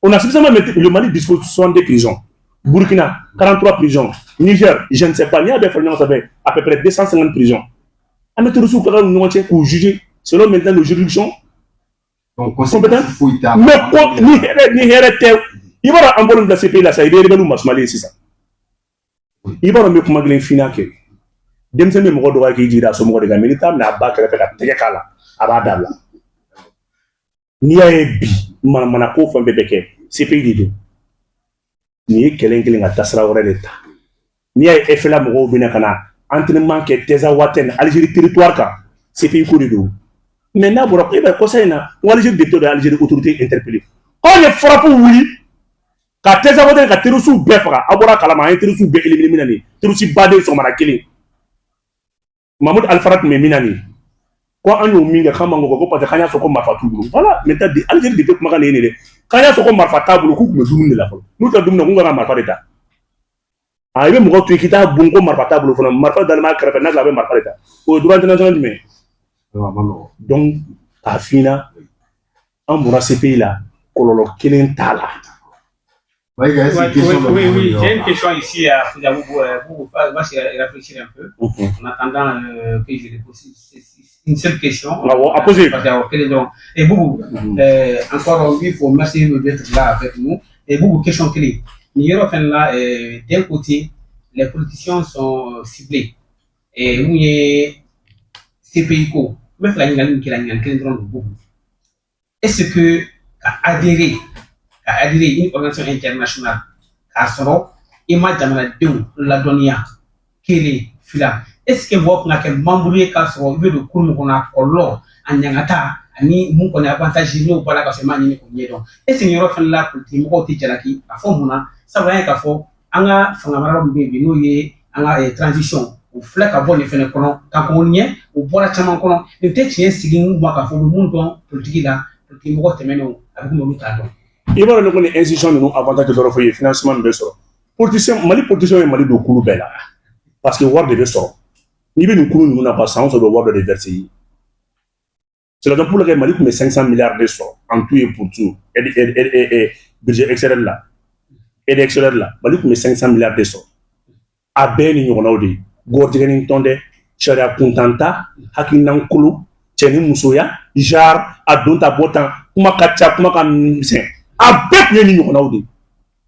On a suffisamment. Le Mali dispose de 62 prisons, Burkina 43 prisons, Niger, je ne sais pas. N'i y'a bɛɛ fara ɲɔgɔn kan, ça fait à peu près 250 prisons. An bɛ terroristes ka ni ɲɔgɔn cɛ k'u juger selon maintenant nos juridictions. Donc conséquence foyi t'a la. Mais ko ni hɛrɛ tɛ, i b'a dɔn, an bɔlen bila CPI la sisan, i bɛ rebelle masumalen ye sisan. I b'a dɔn, n bɛ kuma kelen f'i ɲɛna kɛ. Denmisɛnnin bɛ mɔgɔ dɔgɔya k'i jigi da a somɔgɔ de kan, mais n'i t'a minɛ a ba kɛrɛfɛ ka tɛgɛ k'a la, a b'a dabila. N'i y'a ye bi manamana ko fɛn bɛɛ bɛ kɛ, CPI de don. Nin ye kɛlɛ in kelen ka taasira wɛrɛ de ta. N'i y'a ye FLA mɔgɔw bɛna ka na entraînement kɛ Tinzaouatène, Algérie territoire kan, CPI ko de don. Mais n'a bɔra e bɛ kɔsa in na, n ko Algérie député dɔ ye Algérie autorité interpellé k'anw ye frappe wuli ka Tinzaouatène ka terroristes bɛɛ faga. Aw bɔra a kalama, an ye terroristes bɛɛ éliminer min na nin terroriste baden sɔgɔmada kelen, Mahmoud Al-Farah tun bɛ min na nin ko an y'o min kɛ, k'an man ko parce que k'an y'a fɔ ko marifa t'u bolo. Voilà, maintenant di Algérie député kumakan de ye nin ye dɛ, k'an y'a fɔ ko marifa t'a bolo, k'u tun bɛ dumuni de la fɔlɔ. N'u tɛ dumuni na, k'u kan ka marifa de ta. A i bɛ mɔgɔ to yen k'i t'a bon ko marifa t'a bolo fana, marifa dalen b'a kɛrɛfɛ, n'a a bɛ marifa de ta, o ye droit international jumɛn ye? A ma nɔgɔn. Donc k'a f'i ɲɛna, an bɔra CPI la, kɔlɔlɔ kelen t'a la. Maïga, est-ce Oui, que question oui, dɔ oui, b'i oui. bolo? J'ai une question ici à poser à vous, pour moi, c'est réfléchir un peu. En attendant que je dépose une seule question. Awɔ, a poser. Parce que, ok, donc, et Boubou, encore il faut merci d'être là avec nous. Et Boubou, question clé. Ni yɔrɔ fɛnɛ la, d'un côté, les politiciens sont ciblés. Et mun ye CPI ko, n bɛ fɛ ka ɲininkali min kɛ la, ɲininkali kelen dɔrɔn don, Boubou. Est-ce que ka adhérer une organisation internationale k'a sɔrɔ i ma jamanadenw ladɔnniya, kelen, fila, est ce que mɔgɔ kan ka kɛ membre ye k'a sɔrɔ i bɛ don kuru min kɔnɔ, a kɔlɔlɔ, a ɲangata ani mun kɔni avantage n'o bɔra ka sɔrɔ i m'a ɲini k'o ɲɛdɔn? Est ce que nin yɔrɔ fana la, politique mɔgɔw tɛ jalaki a fɔ mun na? Sabula an ye k'a fɔ an ka fanga mara min bɛ yen bi, n'o ye an ka transition, o filɛ ka bɔ nin fɛnɛ kɔnɔ ka kɔn ɲɛ, o bɔra caman kɔnɔ. Nin tɛ tiɲɛ sigi ma k'a fɔ u bɛ mun dɔn politique la, politique mɔgɔ tɛmɛnenw a bɛ komi olu t'a dɔn. I b'a dɔn, ne ko ni institution ninnu avantage tɛ dɔwɛrɛ foyi ye, financement min bɛ sɔrɔ. Politicien, Mali politicien ye Mali don kulu bɛɛ la parce que wari de bɛ sɔrɔ. N'i bɛ nin kulu ninnu na, quoi, san o san u bɛ wari dɔ de verser i ye. C'est la raison pour laquelle Mali tun bɛ 500 milliards de sɔrɔ en tout et pour tout, aide, budget extérieur la, aide extérieure la, Mali tun bɛ 500 milliards de sɔrɔ. A bɛɛ ni ɲɔgɔnnaw de ye gɔrɔjɛgɛnin tɔn dɛ, sariya kuntan ta, hakilinan kolon, cɛ ni musoya genre, a don ta bɔ tan, kuma ka ca, kuma ka misɛn, a bɛɛ tun ye nin ɲɔgɔnnaw de ye.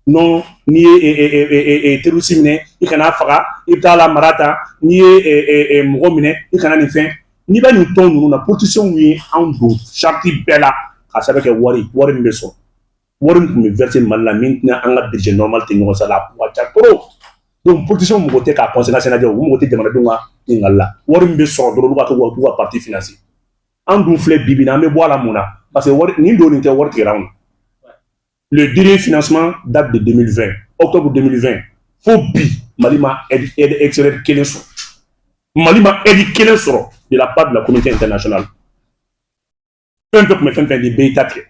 Non, n'i ye terroriste minɛ, i kana faga, i bɛ taa la mara ta. N'i ye mɔgɔ minɛ, i kana nin fɛn. N'i bɛ nin tɔn ninnu na, politiciens ye anw don charte bɛɛ la k'a sababu kɛ wari min bɛ sɔrɔ, wari min tun bɛ verser Mali la, min tɛna an ka budget normal tɛ ɲɔgɔn sara la, a kun ka ca trop. Donc politiciens mɔgɔ tɛ k'a conséquence lajɛ, u mɔgɔ tɛ jamanadenw ka ɲininkali la. Wari min bɛ sɔrɔ dɔrɔn, olu ka to k'u ka parti financer. An dun filɛ bi bi in na, an bɛ bɔ a la mun na? Parce que wari nin don, nin tɛ, wari tigɛra anw na. Le dernier financement date de 2020, octobre 2020. Fo bi, Mali ma aide extérieure kelen sɔrɔ. Mali ma aide kelen sɔrɔ de la part de la communauté internationale. Fɛn fɛn tun bɛ fɛn fɛn di, bɛɛ y'i ta tigɛ.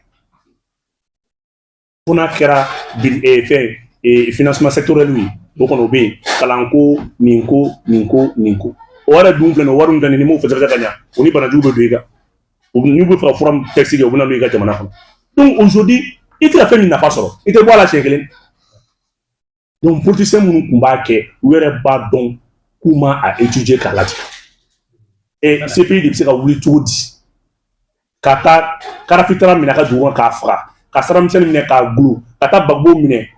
Fo n'a kɛra fɛn financement sectoriel ye, o kɔni o bɛ yen, kalanko, nin ko, nin ko, nin ko. O yɛrɛ dun filɛ nin ye, o wari min filɛ nin ye, n'i m'o fɛsɛfɛsɛ ka ɲa, o ni banajugu bɛ don i kan. N'u bɛ fɛ ka fura test kɛ, u bɛ na n'o ye i ka jamana kɔnɔ. Donc aujourd'hui, i tɛ ka fɛn min nafa sɔrɔ, i tɛ bɔ a la siɲɛ kelen. Donc politicien minnu tun b'a kɛ, u yɛrɛ b'a dɔn k'u ma a étudier k'a lajɛ. Et CPI de bɛ se ka wuli cogo di ka taa Kadhafi taara minɛ a ka dugu kɔnɔ k'a faga, ka sira misɛnnin minɛ k'a gulon, ka taa Gbagbo minɛ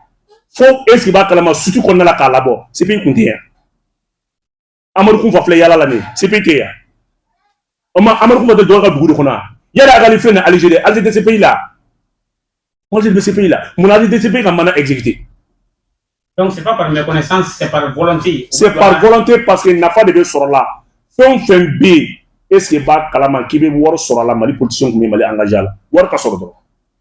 fo est ce que b'a kalama sutu kɔnɔna la k'a labɔ? CPI kun tɛ yan. Amadu Kunfa filɛ yala la nin ye, CPI tɛ yan. O ma, Amadu Kunfa tɛ dɔgɔ ka dugu de kɔnɔ wa? Yala Ag Ghali filɛ nin ye Algérie, Algérie tɛ CPI la? Algérie bɛ CPI la, mun na Algérie tɛ CPI ka mandat exécuter? Donc c'est pas par méconnaissance, c'est par volonté. C'est par volonté, parce que nafa de bɛ sɔrɔ la. Fɛn o fɛn bɛ yen, est ce que b'a kalama k'i bɛ wari sɔrɔ a la? Mali politicien tun bɛ Mali engagé a la, wari ka sɔrɔ dɔrɔn.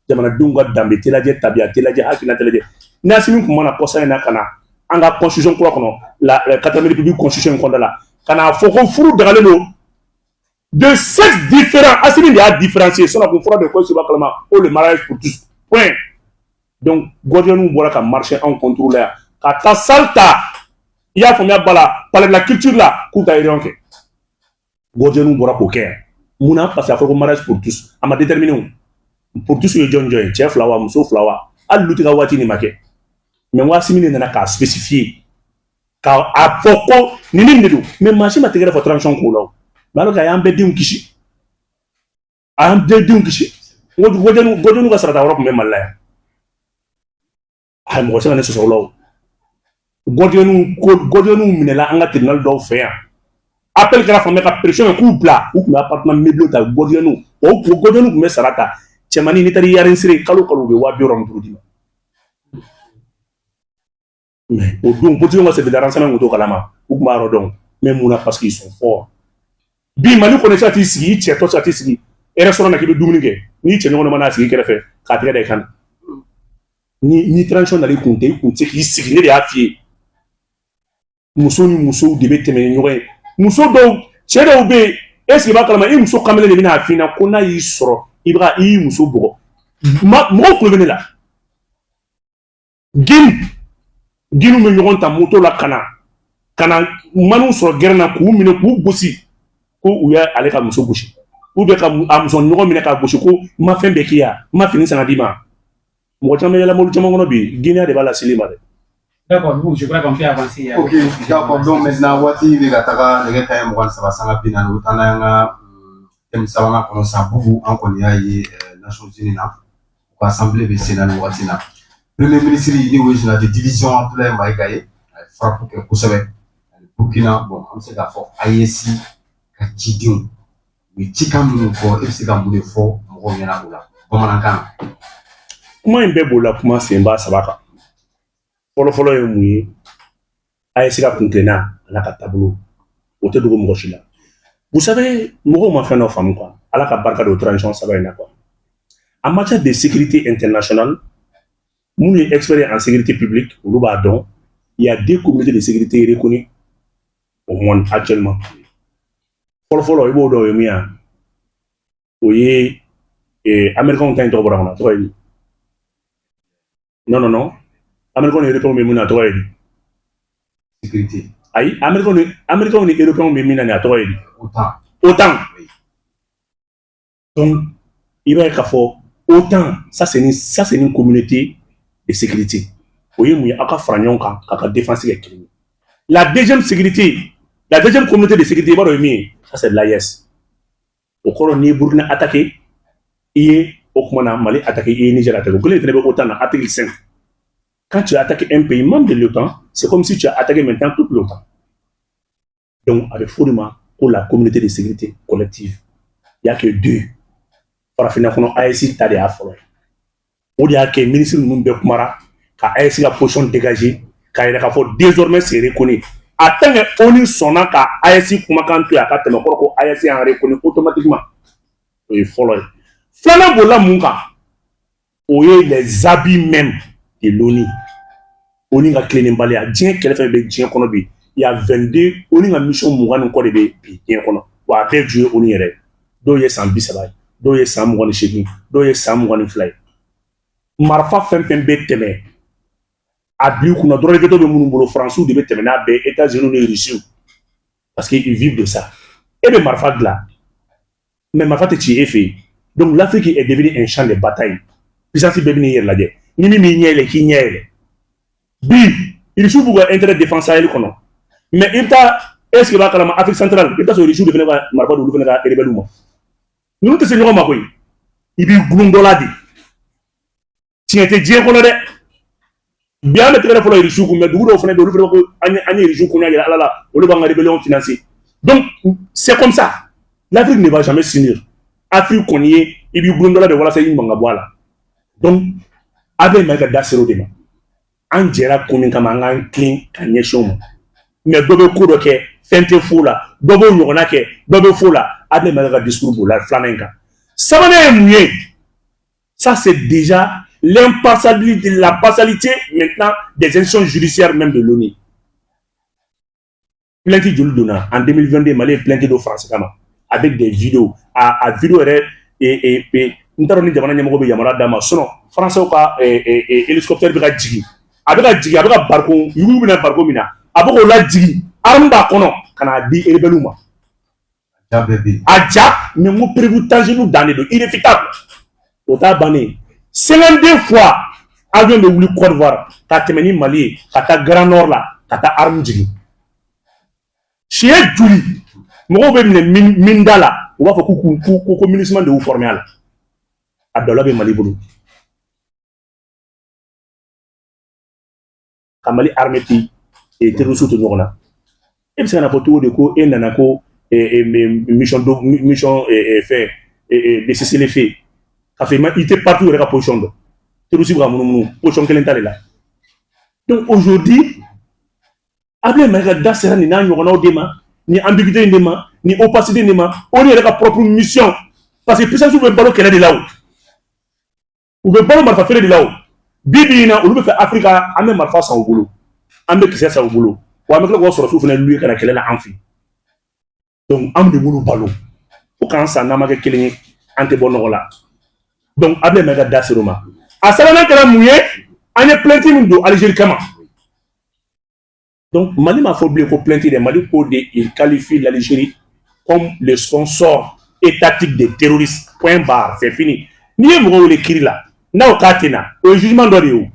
Jamanadenw ka danbe tɛ lajɛ, tabiya tɛ lajɛ, hakilina tɛ lajɛ. Ni Asimi tun mana kɔsa in na ka na an ka constitution kura kɔnɔ, la quatrième république constitution in kɔnɔna la, ka n'a fɔ ko furu dagalen don de sexe différent, Asimi de y'a différencier. Sinon kun fɔra de ko seba kalama ko le mariage pour tous, point. Donc gordienw bɔra ka marcher anw contre la yan, ka taa salle ta, i y'a faamuya, ba la palais de la culture la, k'u ta réunion kɛ. Gordienw bɔra k'o kɛ yan. Mun na? Parce que a fɔra ko mariage pour tous, a ma déterminer. O pour tous ye jɔn jɔn ye? Cɛ fila wa, muso fila wa? Hali lu ka waati nin ma kɛ. Mais n ko Asimi de nana k'a spécifier, k'a a fɔ ko nin nin de don. Mais maa si ma tɛgɛrɛ fɔ transition ko la o. Mais alors que a y'an bɛɛ denw kisi, a y'an bɛɛ denw kisi. N ko gɔjɛniw ka sarata yɔrɔ tun bɛ Mali la yan. A mɔgɔ se ka ne sɔsɔ o la. O gɔjɛniw ko gɔjɛniw minɛla an ka tribunal dɔw fɛ yan. Appel kɛra fan bɛɛ ka pression kɛ k'u bila. U tun bɛ appartement meublé ta, gɔjɛniw. O gɔjɛniw tun bɛ sara ta. Cɛmannin, n'i taara i yari kalo kalo, u bɛ 75 000 d'i ma. Mais o don, politique ka service de renseignement tun t'o kalama, u tun b'a yɔrɔ dɔn. Mais mun na? Parce qu'ils sont forts. Bi Mali kɔnɔ, i tɛ se ka t'i sigi, i cɛ tɔ tɛ se ka t'i sigi restaurant na k'i bɛ dumuni kɛ n'i cɛ ɲɔgɔn dɔ mana sigi i kɛrɛfɛ k'a tɛgɛ da i kan na. Ni transition nana, i kun tɛ, i kun tɛ se k'i sigi. Ne de y'a f'i ye, muso ni musow de bɛ tɛmɛ ni ɲɔgɔn ye. Muso dɔw, cɛ dɔw bɛ yen, est ce que i b'a kalama, i muso kamalen de bɛna f'i ɲɛna ko n'a y'i sɔrɔ, i bɛ ka i y'i muso bugɔ. Mɔgɔw kulo bɛ ne la. Gini giniw bɛ ɲɔgɔn ta moto la ka na maniw sɔrɔ gɛrɛn na, k'u minɛ, k'u gosi ko u ye ale ka muso gosi, ou bien ka a muso ɲɔgɔn minɛ k'a gosi ko n ma fɛn bɛɛ k'i ya, n ma fini san ka d'i ma. Mɔgɔ caman bɛ yɛlɛ mobili caman kɔnɔ bi, Guinée de b'a laseli ma dɛ. D'accord, bon, je crois qu'on peut avancer. Ok, d'accord. Donc maintenant, waati bɛ ka taga, nɛgɛ kanɲɛ 23 sanga 40, o taa n'an ka thème sabanan kɔnɔ sa. Bubu, an kɔni y'a ye Nations Unies na, u ka assemblée bɛ sen na nin waati na. Premier ministre, ni o ye général de division Abdoulaye Maïga ye, a ye frappe kɛ kosɛbɛ ani Burkina. Bon, an bɛ se k'a fɔ AES ka cidenw u ye cikan minnu fɔ, e bɛ se ka mun de fɔ mɔgɔw ɲɛna o la bamanankan na? Kuma in bɛɛ bolila kuma senba saba kan. Fɔlɔfɔlɔ ye mun ye? AES ka kuntilenna a n'a ka taabolo, o tɛ dogo mɔgɔ si la. Vous savez, mɔgɔw ma fɛn dɔ faamu quoi. Ala ka barika don transition saba in na quoi. En matière de sécurité internationale, minnu ye expert en sécurité publique, olu b'a dɔn, il y a deux communautés de sécurité reconnues au monde actuellement. Fɔlɔfɔlɔ, i b'o dɔn, o ye min ye, o ye américains ta in tɔgɔ bɔra kɔnɔ, a tɔgɔ ye di? Non, non, non, américains ni européens bɛ min na, a tɔgɔ ye di? Sécurité. Ayi, américains ni européens bɛ min na nin, a tɔgɔ ye di? OTAN. OTAN. Oui. Donc i b'a ye k'a fɔ OTAN, ça c'est une communauté de sécurité. O ye mun ye? Aw ka fara ɲɔgɔn kan k'a ka défense kɛ kelen ye. La deuxième sécurité, la deuxième communauté de sécurité, i b'a dɔn o ye min ye? Ça c'est l'AES. O kɔrɔ, n'i ye Burkina attaqué, i ye o kuma na Mali attaqué, i ye Niger attaqué. O kelen fana bɛ OTAN na, article 5. Quand tu attaques un pays membre de l'OTAN, c'est comme si tu as attaqué maintenant toute l'OTAN. Donc a bɛ fɔ o de ma ko la communauté de sécurité collective. Il y a que deux farafinna kɔnɔ, AES ta de y'a fɔlɔ ye. O de y'a kɛ ministre ninnu bɛɛ kumara ka AES ka position dégager, k'a yira k'a fɔ désormais c'est reconnu. En tant que ONU sɔnna ka AES kumakan to yen, a ka tɛmɛ, kɔrɔ ko AES y'an reconnu automatiquement. O ye fɔlɔ ye. Filanan bolila mun kan? O ye les habits même de l'ONU. ONU ka tilennenbaliya. Diɲɛ kɛlɛ fɛn bɛ diɲɛ kɔnɔ bi, il y a 22 ONU ka mission 20 ni kɔ de bɛ bi diɲɛ kɔnɔ. Wa a bɛɛ ju ye ONU yɛrɛ ye. Dɔw ye san 30 ye, dɔw ye san 28, dɔw ye san 22 ye. Marifa fɛn fɛn bɛ tɛmɛ a bil'i kunna, dɔrɔn bɛ minnu bolo, Faransiw de bɛ tɛmɛ n'a bɛɛ, États-Unis ni Russiw, parce que ils vivent de ça. E bɛ marifa dilan, mais marifa tɛ ci e fɛ yen. Donc l'Afrique est devenue un champ de bataille. Puissance bɛɛ bɛ n'i yɛrɛ lajɛ, ni min m'i ɲɛ yɛlɛ, k'i ɲɛ yɛlɛ. Bi Russiw b'u ka intérêt défense Sahel kɔnɔ, mais i bɛ taa, est ce que i b'a kalama, Afrique centrale, i bɛ taa sɔrɔ Russiw de fana ka marifa di olu fana ka rebelles ma. Ninnu tɛ se ɲɔgɔn ma koyi. I b'i gulon dɔ la de. Tiɲɛ tɛ diɲɛ kɔnɔ dɛ. Bi an bɛ tɛgɛrɛ fɔlɔ Russiw kun, mais dugu dɔw fana bɛ yen, olu fana ko an ye Russiw kun yira Ala la, olu b'an ka rébellion financer. Donc c'est comme ça, l'Afrique ne va jamais s'unir. Afrique kɔni ye, i b'i gulon dɔ la de walasa i ɲuman ka bɔ a la. Donc a bɛ Mayiga da sera o de ma. An jɛra kun min kama, an k'an tilen ka ɲɛsin o ma. Mais dɔ bɛ ko dɔ kɛ, fɛn tɛ fo la, dɔ b'o ɲɔgɔnna kɛ, dɔ bɛ fo la. Ablaye Mayiga ka discours b'o la filanan in kan. Sabanan ye mun ye? Ça, c'est déjà l'impartialité, la partialité maintenant des institutions judiciaires même de l'ONU. Plainte joli donna en 2022? Mali ye plainte don France kama avec des vidéos. A vidéo yɛrɛ et n t'a dɔn ni jamana ɲɛmɔgɔ bɛ yamaruya d'a ma. Sinon français ka hélicoptère bɛ ka jigin, a bɛ ka jigin, a bɛ ka bariko yugu bɛna bariko min na, a bɛ k'o lajigin, arme b'a kɔnɔ ka n'a di rebelle ma. Ja bɛɛ bɛ yen. A ja, mais n ko preuve tangible dan de don, irréfutable. O t'a bannen. 52 fois avion bɛ wuli Côte d'Ivoire ka tɛmɛ ni Mali ye ka taa Grand Nord la ka taa arme jigin. Siɲɛ joli mɔgɔw bɛ minɛ min da la, u b'a fɔ ko MINUSMA de y'u formé a la? A dawula bɛ Mali bolo ka Mali armée ti terroriste to ɲɔgɔn na. E bɛ se ka na fɔ cogo di ko e nana ko mission do, mission fɛn de cessez-le-feu, ka sɔrɔ i ma i tɛ parti yɛrɛ ka position dɔn? Terroriste bɛ ka munumunu position kelen ta de la. Donc aujourd'hui, Abdoulaye Maïga da sera nin n'a ɲɔgɔnnaw de ma, ni ambiguïté in de ma, ni opacité in de ma, o de yɛrɛ ka propre mission, parce que puissance bɛ balo kɛlɛ de la, o u bɛ balo marifa feere de la. O bi bi in na, olu bɛ fɛ Afirika an bɛ marifa san u bolo, an bɛ kisɛ san u bolo, wa an bɛ tila k'o sɔrɔsiw fana louer ka na kɛlɛ la an fɛ. Donc an de b'olu balo fo k'an san, n'an ma kɛ kelen ye, an tɛ bɔ nɔgɔ la. Donc Abdoulaye Maïga da ser'o ma. A sabanan kɛra mun ye? An ye plainte min don Algérie kama. Donc Mali m'a fɔ bilen ko plainte dɛ, Mali ko de, il qualifie l'Algérie comme le sponsor étatique des terroristes, point barre, c'est fini. N'i ye mɔgɔ wele kiiri la, n'aw k'a tɛ na, o ye jugement dɔ de ye.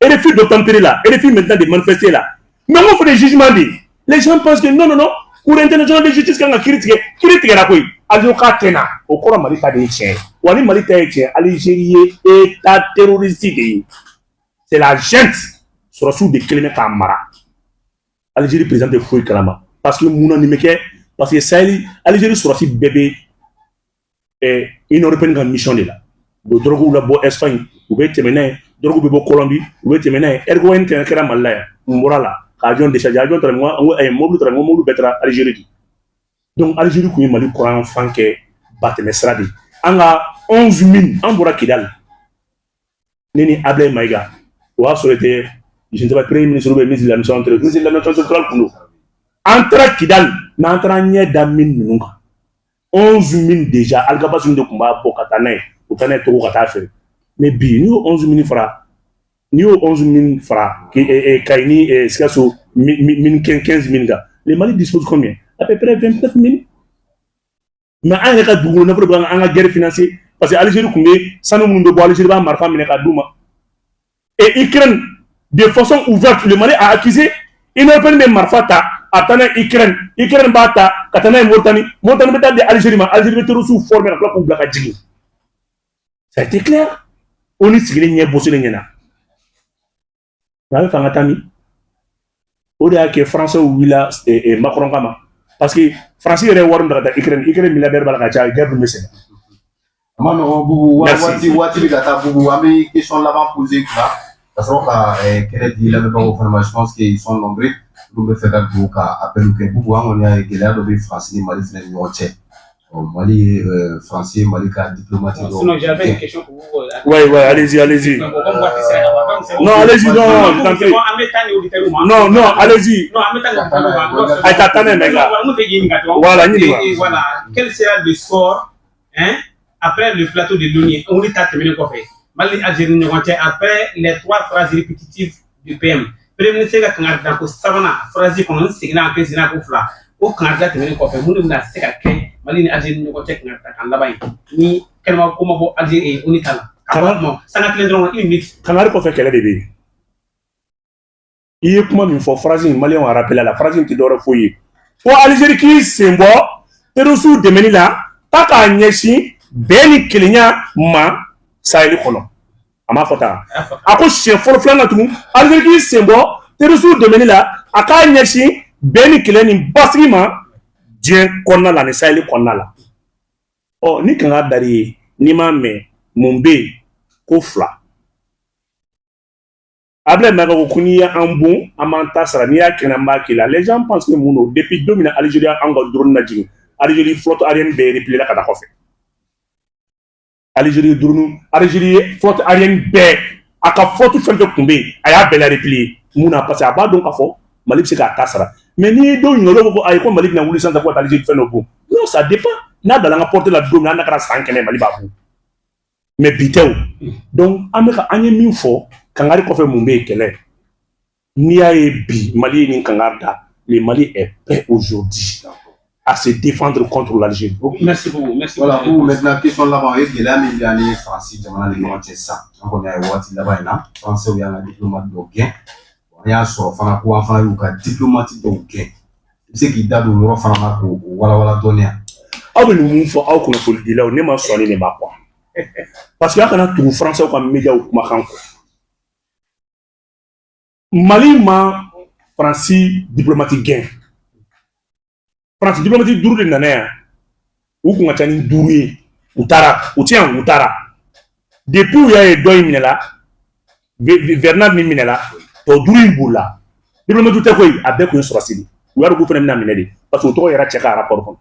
O refus d'obtempérer là, refus maintenant de manifester là, mais n ko fana jugement de ye. Les gens pensent que non, non, non, Cour internationale de justice kan ka kiiri tigɛ. Kiiri tigɛra koyi. Algérie k'a tɛ na, o kɔrɔ Mali ta de ye tiɲɛ ye. Wa ni Mali ta ye tiɲɛ, Algérie ye état terroriste de ye, c'est la junte. Sɔrɔsiw de kelen bɛ k'a mara. Algérie président tɛ foyi kalama. Parce que mun na nin bɛ kɛ? Parce que Sahel, Algérie sɔrɔsi bɛɛ bɛ Union européenne ka mission de la. U bɛ drogue labɔ Espagne, u bɛ tɛmɛ n'a ye. Drogue bɛ bɔ Colombie, u bɛ tɛmɛ n'a ye. Erdogan tɛmɛ kɛra Mali la yan, mun bɔra la ka avion décharger? Avion taara, n ko mobili taara, n ko mobili bɛɛ taara Algérie de. Donc Algérie tun ye Mali kɔrɔn fan kɛ batɛmɛ sira de ye. An ka 11 mines, an bɔra Kidal, ne ni Ablaye Maïga, o y'a sɔrɔ tɛ, je ne sais pas, premier ministre ou bien ministre de l'administration, ministre de l'administration centrale kun don. An taara Kidal, mais an taara ɲɛ da mine ninnu kan. 11 mines déjà, Alghabass de tun b'a bɔ ka taa n'a ye, u taa n'a ye Togo ka taa feere. Mais bi, n'i y'o 11 mines fara, n'i y'o 11 mines fara Kayi ni Sikaso mine, 15 mines kan, le Mali dispose combien? À peu près 29 mines. Mais an yɛrɛ ka dugukolo nafolo bɛ an ka guerre financer, parce que Algérie tun bɛ sanu minnu bɛ bɔ Algérie b'a marifa minɛ k'a d'u ma. Et Ukraine, de façon ouverte, le Mali a accusé Union européenne bɛ marifa ta a taa n'a ye Ukraine, Ukraine b'a ta ka taa n'a ye Mauritanie, Mauritanie bɛ taa di Algérie ma, Algérie bɛ terroristes former ka tila k'u bila ka jigin. Ça a été clair. O ni sigilen ɲɛ bɔsilen ɲɛna. A bɛ fɛ an ka taa min? O de y'a kɛ français wulila Macron kama, parce que France yɛrɛ ye wari min ta ka taa Ukraine, Ukraine milliardaire b'a la ka caya, guerre dun bɛ sen na. A ma nɔgɔn, Bubu. Waati bɛ ka taa, Bubu. An bɛ question laban poser kunna ka sɔrɔ ka kɛnɛ di lamɛnbagaw fana ma. Je pense qu'ils sont nombreux, olu bɛ fɛ ka don ka appel kɛ. Bubu, an kɔni y'a ye gɛlɛya dɔ bɛ France ni Mali fana ni ɲɔgɔn cɛ. Ɔ, Mali ye France ye Mali ka diplomate dɔ. Sinon, j'avais une question pour vous. Ouais, allez-y, allez-y. Bon, comme waati sera ka ban, donc c'est bon. Non, allez-y, non, je t'en C'est prie. bon, an bɛ taa ni auditeurs ma. Non, non, allez-y. Non, an bɛ taa ni auditeurs ma. Ayi, taa n'a ye, Maïga. Voilà, mun fɛ k'i ɲininka dɔrɔn. Voilà, ɲininka. Et voilà, quel sera le sort, hein, après le plateau de l'ONU, ONU ta tɛmɛnen kɔfɛ, Mali ni Algérie ni ɲɔgɔn cɛ, après les trois phrases répétitives du PM, Premier ministre ka kangari da ko sabanan phrase kɔnɔ, n seginna a kan, seginna ko fila, o kangari da tɛmɛnen kɔfɛ, mun de bɛna se ka kɛ Mali ni Algérie ni ɲɔgɔn cɛ, kangari da kan laban ye, ni kɛnɛma ko ma bɔ Algérie ONU ta la? Ka bɔ kuma sanga kelen dɔrɔn, une minute. Kangari kɔfɛ, kɛlɛ de bɛ yen. I ye kuma min fɔ, phrase in, maliyɛnw a rappelé la, phrase in tɛ dɔwɛrɛ foyi ye ko Algérie k'i sen bɔ terroriste dɛmɛni la, k'a k'a ɲɛsin bɛn ni kelenya ma Sahel kɔnɔ. A m'a fɔ tan? A ko siɲɛ fɔlɔ filanan tugun, Algérie k'i sen bɔ terroriste dɛmɛni la, a k'a ɲɛsin bɛn ni kelenya ni basigi ma diɲɛ kɔnɔna la ni Sahel kɔnɔna la. Ɔ, ni kanga dar'i ye, n'i m'a mɛn, mun bɛ yen? Ko fila. Ablaye Maïga ko n'i ye an bon, an b'an ta sara, n'i y'a kɛnɛ, an b'a k'i la. Les gens pensent que mun don? Depuis don min na Algérie an ka drone lajigin, Algérie flotte aérienne bɛɛ replié la ka taa kɔfɛ. Algérie drone, Algérie ye flotte aérienne bɛɛ, a ka flotte fɛn fɛn tun bɛ yen, a y'a bɛɛ la replier. Mun na? Parce que a b'a dɔn k'a fɔ Mali bɛ se k'a ta sara. Mais n'i ye dɔw ɲininka, olu ko ko ayi, ko Mali bɛna wuli sisan ko ka taa Algérie fɛn dɔ bon. Non, ça dépend. N'a bila an ka portée la don min na, n'a kɛra san 100, Mali b'a bon. Mais bi tɛ o. Donc an bɛ ka an ye min fɔ kangari kɔfɛ, mun bɛ yen? Kɛlɛ. N'i y'a ye bi Mali ye nin kangari da, le Mali est prêt aujourd'hui à se défendre contre l'Algérie. Merci beaucoup. Merci. Voilà, pour maintenant, question laban, o ye gɛlɛya min bɛ an ni Faransi jamana ni ɲɔgɔn cɛ sisan. An kɔni y'a ye waati laban in na, Faransɛw y'an ka diplomate dɔw gɛn. An y'a sɔrɔ fana ko an fana y'u ka diplomate dɔw gɛn. I bɛ se k'i da don o yɔrɔ fana na k'o walawala dɔɔni yan? Aw bɛ nin mun fɔ, aw kunnafonidilaw, ne ma sɔn nin de ma quoi. Parce que aw kana tugu Faransɛw ka médiaw kumakan kɔ. Mali ma Faransi diplomate gɛn. Faransi diplomate duuru de nana yan. U kun ka ca ni duuru ye. U taara, u ti yan, u taara. Depuis u y'a ye dɔ in minɛla, Bernard min minɛla, tɔ duuru in bolila. Diplomate tɛ koyi, a bɛɛ kun ye sɔrɔsi de. U y'a dɔn k'u fana bɛna minɛ de. Parce que u tɔgɔ yɛrɛ cɛ ka rapport kɔnɔ.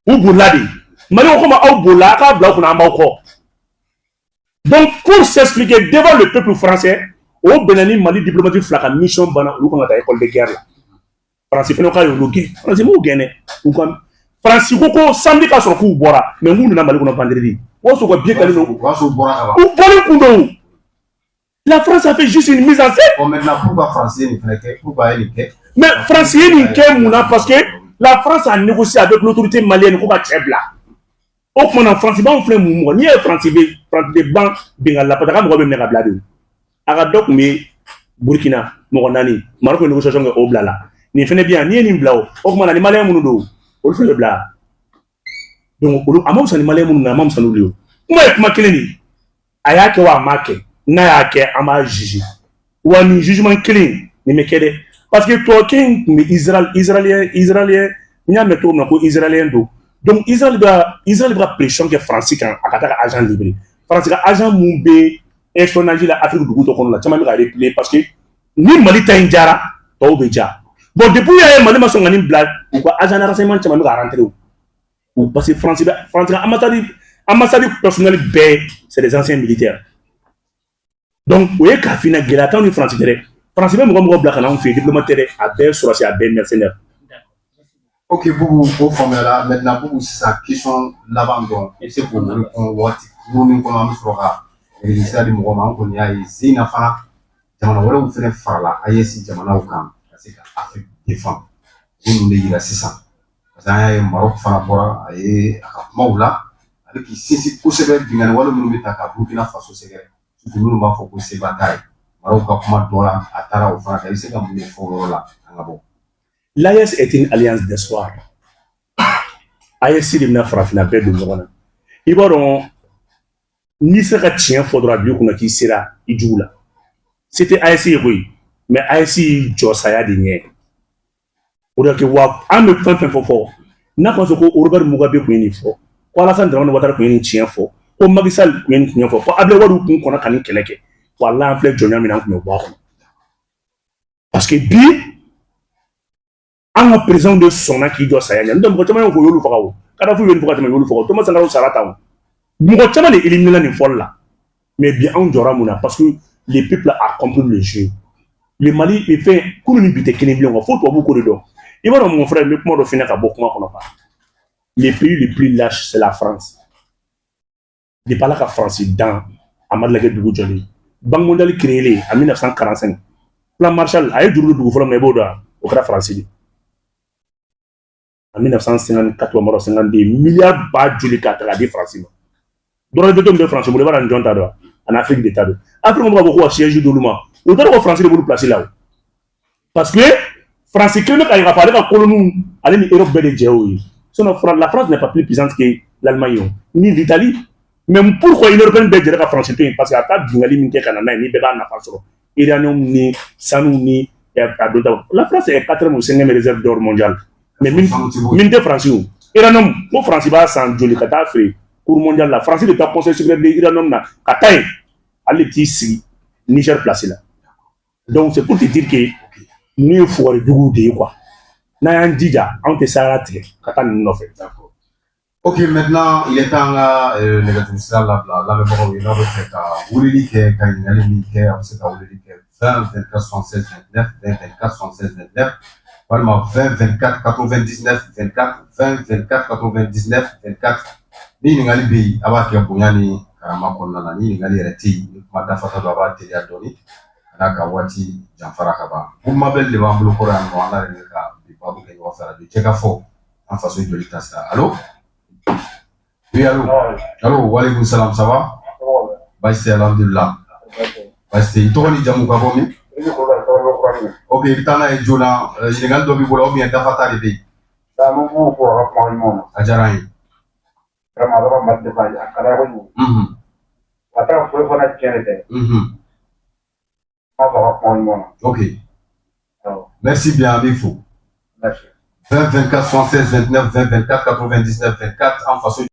U bolila de. Mali ko komi aw bolila, a k'a bila aw kunna, an b'aw kɔ. Donc pour s'expliquer devant le peuple français, o bɛnna ni Mali diplomate fila ka mission banna, olu kan ka taa école de guerre la. Faransi fana k'a y'olu gɛn. Faransi m'u gɛn dɛ. U ka Faransi ko samedi ka sɔrɔ k'u bɔra, mais k'u nana Mali kɔnɔ vendredi. O y'a sɔrɔ u ka billet talen don. O y'a sɔrɔ u bɔra ka ban. U bɔlen kun don. La France a fait juste une mise en scène. Bon, maintenant, pourquoi Faransi ye nin fana kɛ? Pourquoi a ye nin kɛ? Mais France ye nin kɛ mun na? Parce que la France a négocié avec l'autorité malienne ko ka cɛ bila. O tuma na, France b'anw filɛ mun mɔgɔ? N'i ye France bɛ, France bɛ ban binkanni la, parce que a ka mɔgɔ bɛ minɛ ka bila de. A ka dɔ tun bɛ Burkina, mɔgɔ naani, Maroc ye négociation kɛ, o bila la. Nin fɛnɛ bɛ yan, n'i ye nin bila o, o tuma na ni Malien minnu don, olu fɛnɛ bɛ bila. Donc olu a ma fisa ni Malien minnu na, a ma fisa n'olu ye o. Kuma ye kuma kelen de ye. A y'a kɛ wa a m'a kɛ? N'a y'a kɛ, an b'a juger. Wa nin jugement kelen nin bɛ kɛ dɛ. Parce que tubabukɛ in tun bɛ Israël, israélien, israélien, n y'a mɛn cogo min na ko israélien don. Donc Israël bɛ ka pression kɛ Faransi kan a ka taa ka agent libéré. Faransi ka agent mun bɛ espionnage la Afrique dugu dɔ kɔnɔ la, caman bɛ ka replier parce que ni Mali ta in jara, tɔw bɛ ja. Bon, depuis y'a ye Mali ma sɔn ka nin bila, u ka agent de renseignement caman bɛ ka rentrer o. Parce que Faransi bɛ, Faransi ka ambassade personnel bɛɛ, c'est des anciens militaires. Donc o ye k'a f'i ɲɛna, gɛlɛya t'anw ni Faransi cɛ dɛ. Faransi bɛ mɔgɔ mɔgɔ bila ka na anw fɛ yen, diplomate tɛ dɛ, a bɛɛ ye sɔrɔdasi, a bɛɛ ye mercenaire. Ok Boubou, o faamuyara. Maintenant Boubou, sisan question laban dɔrɔn, i bɛ se k'o répond waati kurun kɔnɔ, an bɛ sɔrɔ ka sira di mɔgɔ ma. An kɔni y'a ye sen in na fana, jamana wɛrɛw fɛnɛ farala AES jamanaw kan ka se ka Afrique défend. O mun de yira sisan? Parce que an y'a ye Maroc fana bɔra, a ye a ka kumaw la, a bɛ k'i sinsin kosɛbɛ binkanni wale minnu bɛ ta ka Burkina Faso sɛgɛrɛ, surtout minnu b'a fɔ ko seba t'a ye. Maroc ka kuma dɔ la, a taara o fana kan. I bɛ se ka mun de fɔ o yɔrɔ la, an ka bɔ? L'AES est une alliance d'espoir. AES de bɛna farafinna bɛɛ don ɲɔgɔn na. I b'a dɔn, n'i sera ka tiɲɛ fɔ dɔrɔn, a b'i kunna k'i sera i jugu la. C'était AES ye koyi, mais AES y'i jɔ saya de ɲɛ. O de kɛ wa an bɛ fɛn fɛn fɔ, n'a fɔra ko Robert Mugabe tun ye nin fɔ, ko Alassane Dramane Ouattara tun ye nin tiɲɛ fɔ, ko Macky Sall tun ye nin tiɲɛ fɔ, ko Abdoulaye Wade tun kɔnna ka nin kɛlɛ kɛ, walahi an filɛ jɔnya min na, an tun bɛ bɔ a kɔnɔ. Parce que bi an ka président de sɔnna k'i jɔ saya ɲɛ. N'o tɛ, mɔgɔ caman y'o fɔ, u y'olu faga o. Kadafi ye nin fɔ ka tɛmɛ, u y'olu faga o. Thomas Sankara sara tan o. Mɔgɔ caman de éliminé nin fɔli la. Mais bi anw jɔra mun na? Parce que le peuple a compris le jeu. Le Mali bɛ fɛn kunun ni bi tɛ kelen bilen quoi, fo tubabuw k'o de dɔn. I b'a dɔn, mon frère, n bɛ kuma dɔ f'i ɲɛna ka bɔ kuma kɔnɔ quoi. Le pays le plus lâche, c'est la France. Depuis Ala ka France dan, a ma deli ka kɛ dugu jɔlen ye. Banque mondiale créée en 1945. Plan Marshall, a ye juru don dugu fɔlɔ min na, i b'o dɔn wa? O kɛra France de. En 1954 wa 52, miliyari ba joli k'a ta k'a di France ma. Droit de veto min bɛ France bolo, i b'a dɔn jɔn ta don wa? Ani Afrique de ta don. Afrique bɛ ka fɔ ko ka siège d'olu ma. U t'a dɔn ko France de b'olu place la o. Parce que France kelen bɛ k'a yira k'a fɔ ale ka colonies, ale ni Europe bɛɛ de jɛ y'o ye. Sinon la France n'est pas plus puissante que l'Allemagne o, ni l'Italie. Mais pourquoi Union européenne bɛɛ jɛra ka France to yen? Parce que a taa binkanni min kɛ ka na n'a ye, ni bɛɛ b'a nafa sɔrɔ. Uranium ni sanu ni a don ta. La France est quatrième ou cinquième réserve d'or mondiale. Mais min tɛ France o. Uranium, ko France b'a san joli ka taa feere cours mondial la. France de taa conseil supérieur de uranium na ka taa yen. Ale de t'i sigi Niger place la. Donc c'est pour te dire que ninnu ye fugari juguw de ye quoi. N'an y'an jija, anw tɛ sahara tigɛ ka taa ninnu nɔfɛ. Ok, maintenant, il est temps ka nɛgɛjuru sira labila lamɛnbagaw ye. N'aw bɛ fɛ ka weleli kɛ, ka ɲininkali min kɛ, a bɛ se ka weleli kɛ 20 24 76 29, 20 24 76 29, walima 20 24 99 24, 20 24 99 24. Ni ɲininkali bɛ yen, a b'a kɛ bonya ni karama kɔnɔna na. Ni ɲininkali yɛrɛ tɛ yen, ni kuma dafata don, a b'a teliya dɔɔni ka d'a kan waati janfara ka ban. Bubu Mabel de b'an bolo kɔrɔ yan nɔ, an n'ale de bɛ ka bi baabu kɛ ɲɔgɔn fɛ radio cɛ ka fɔ an faso joli ta sira. Allo, oui, allo, allo, waaleykum salam, ça va? Baasi tɛ, alhamdulilah, baasi tɛ. I tɔgɔ ni jamu, ka bɔ min? Ok, i bɛ taa n'a ye joona. Ɲininkali dɔ b'i bolo ou bien dafa ta de bɛ yen? A diyara n ye. Vraiment, a bɛ ka Mali défendre, a ka d'a ye kojugu. A tɛ ka foyi fɔ ne tiɲɛ de tɛ. N b'a fɔ a ka kuma ɲuman na. Ok. Awɔ. Merci bien, an b'i fo. Merci. 20 24 76 29, 20 24 99 24, an faso.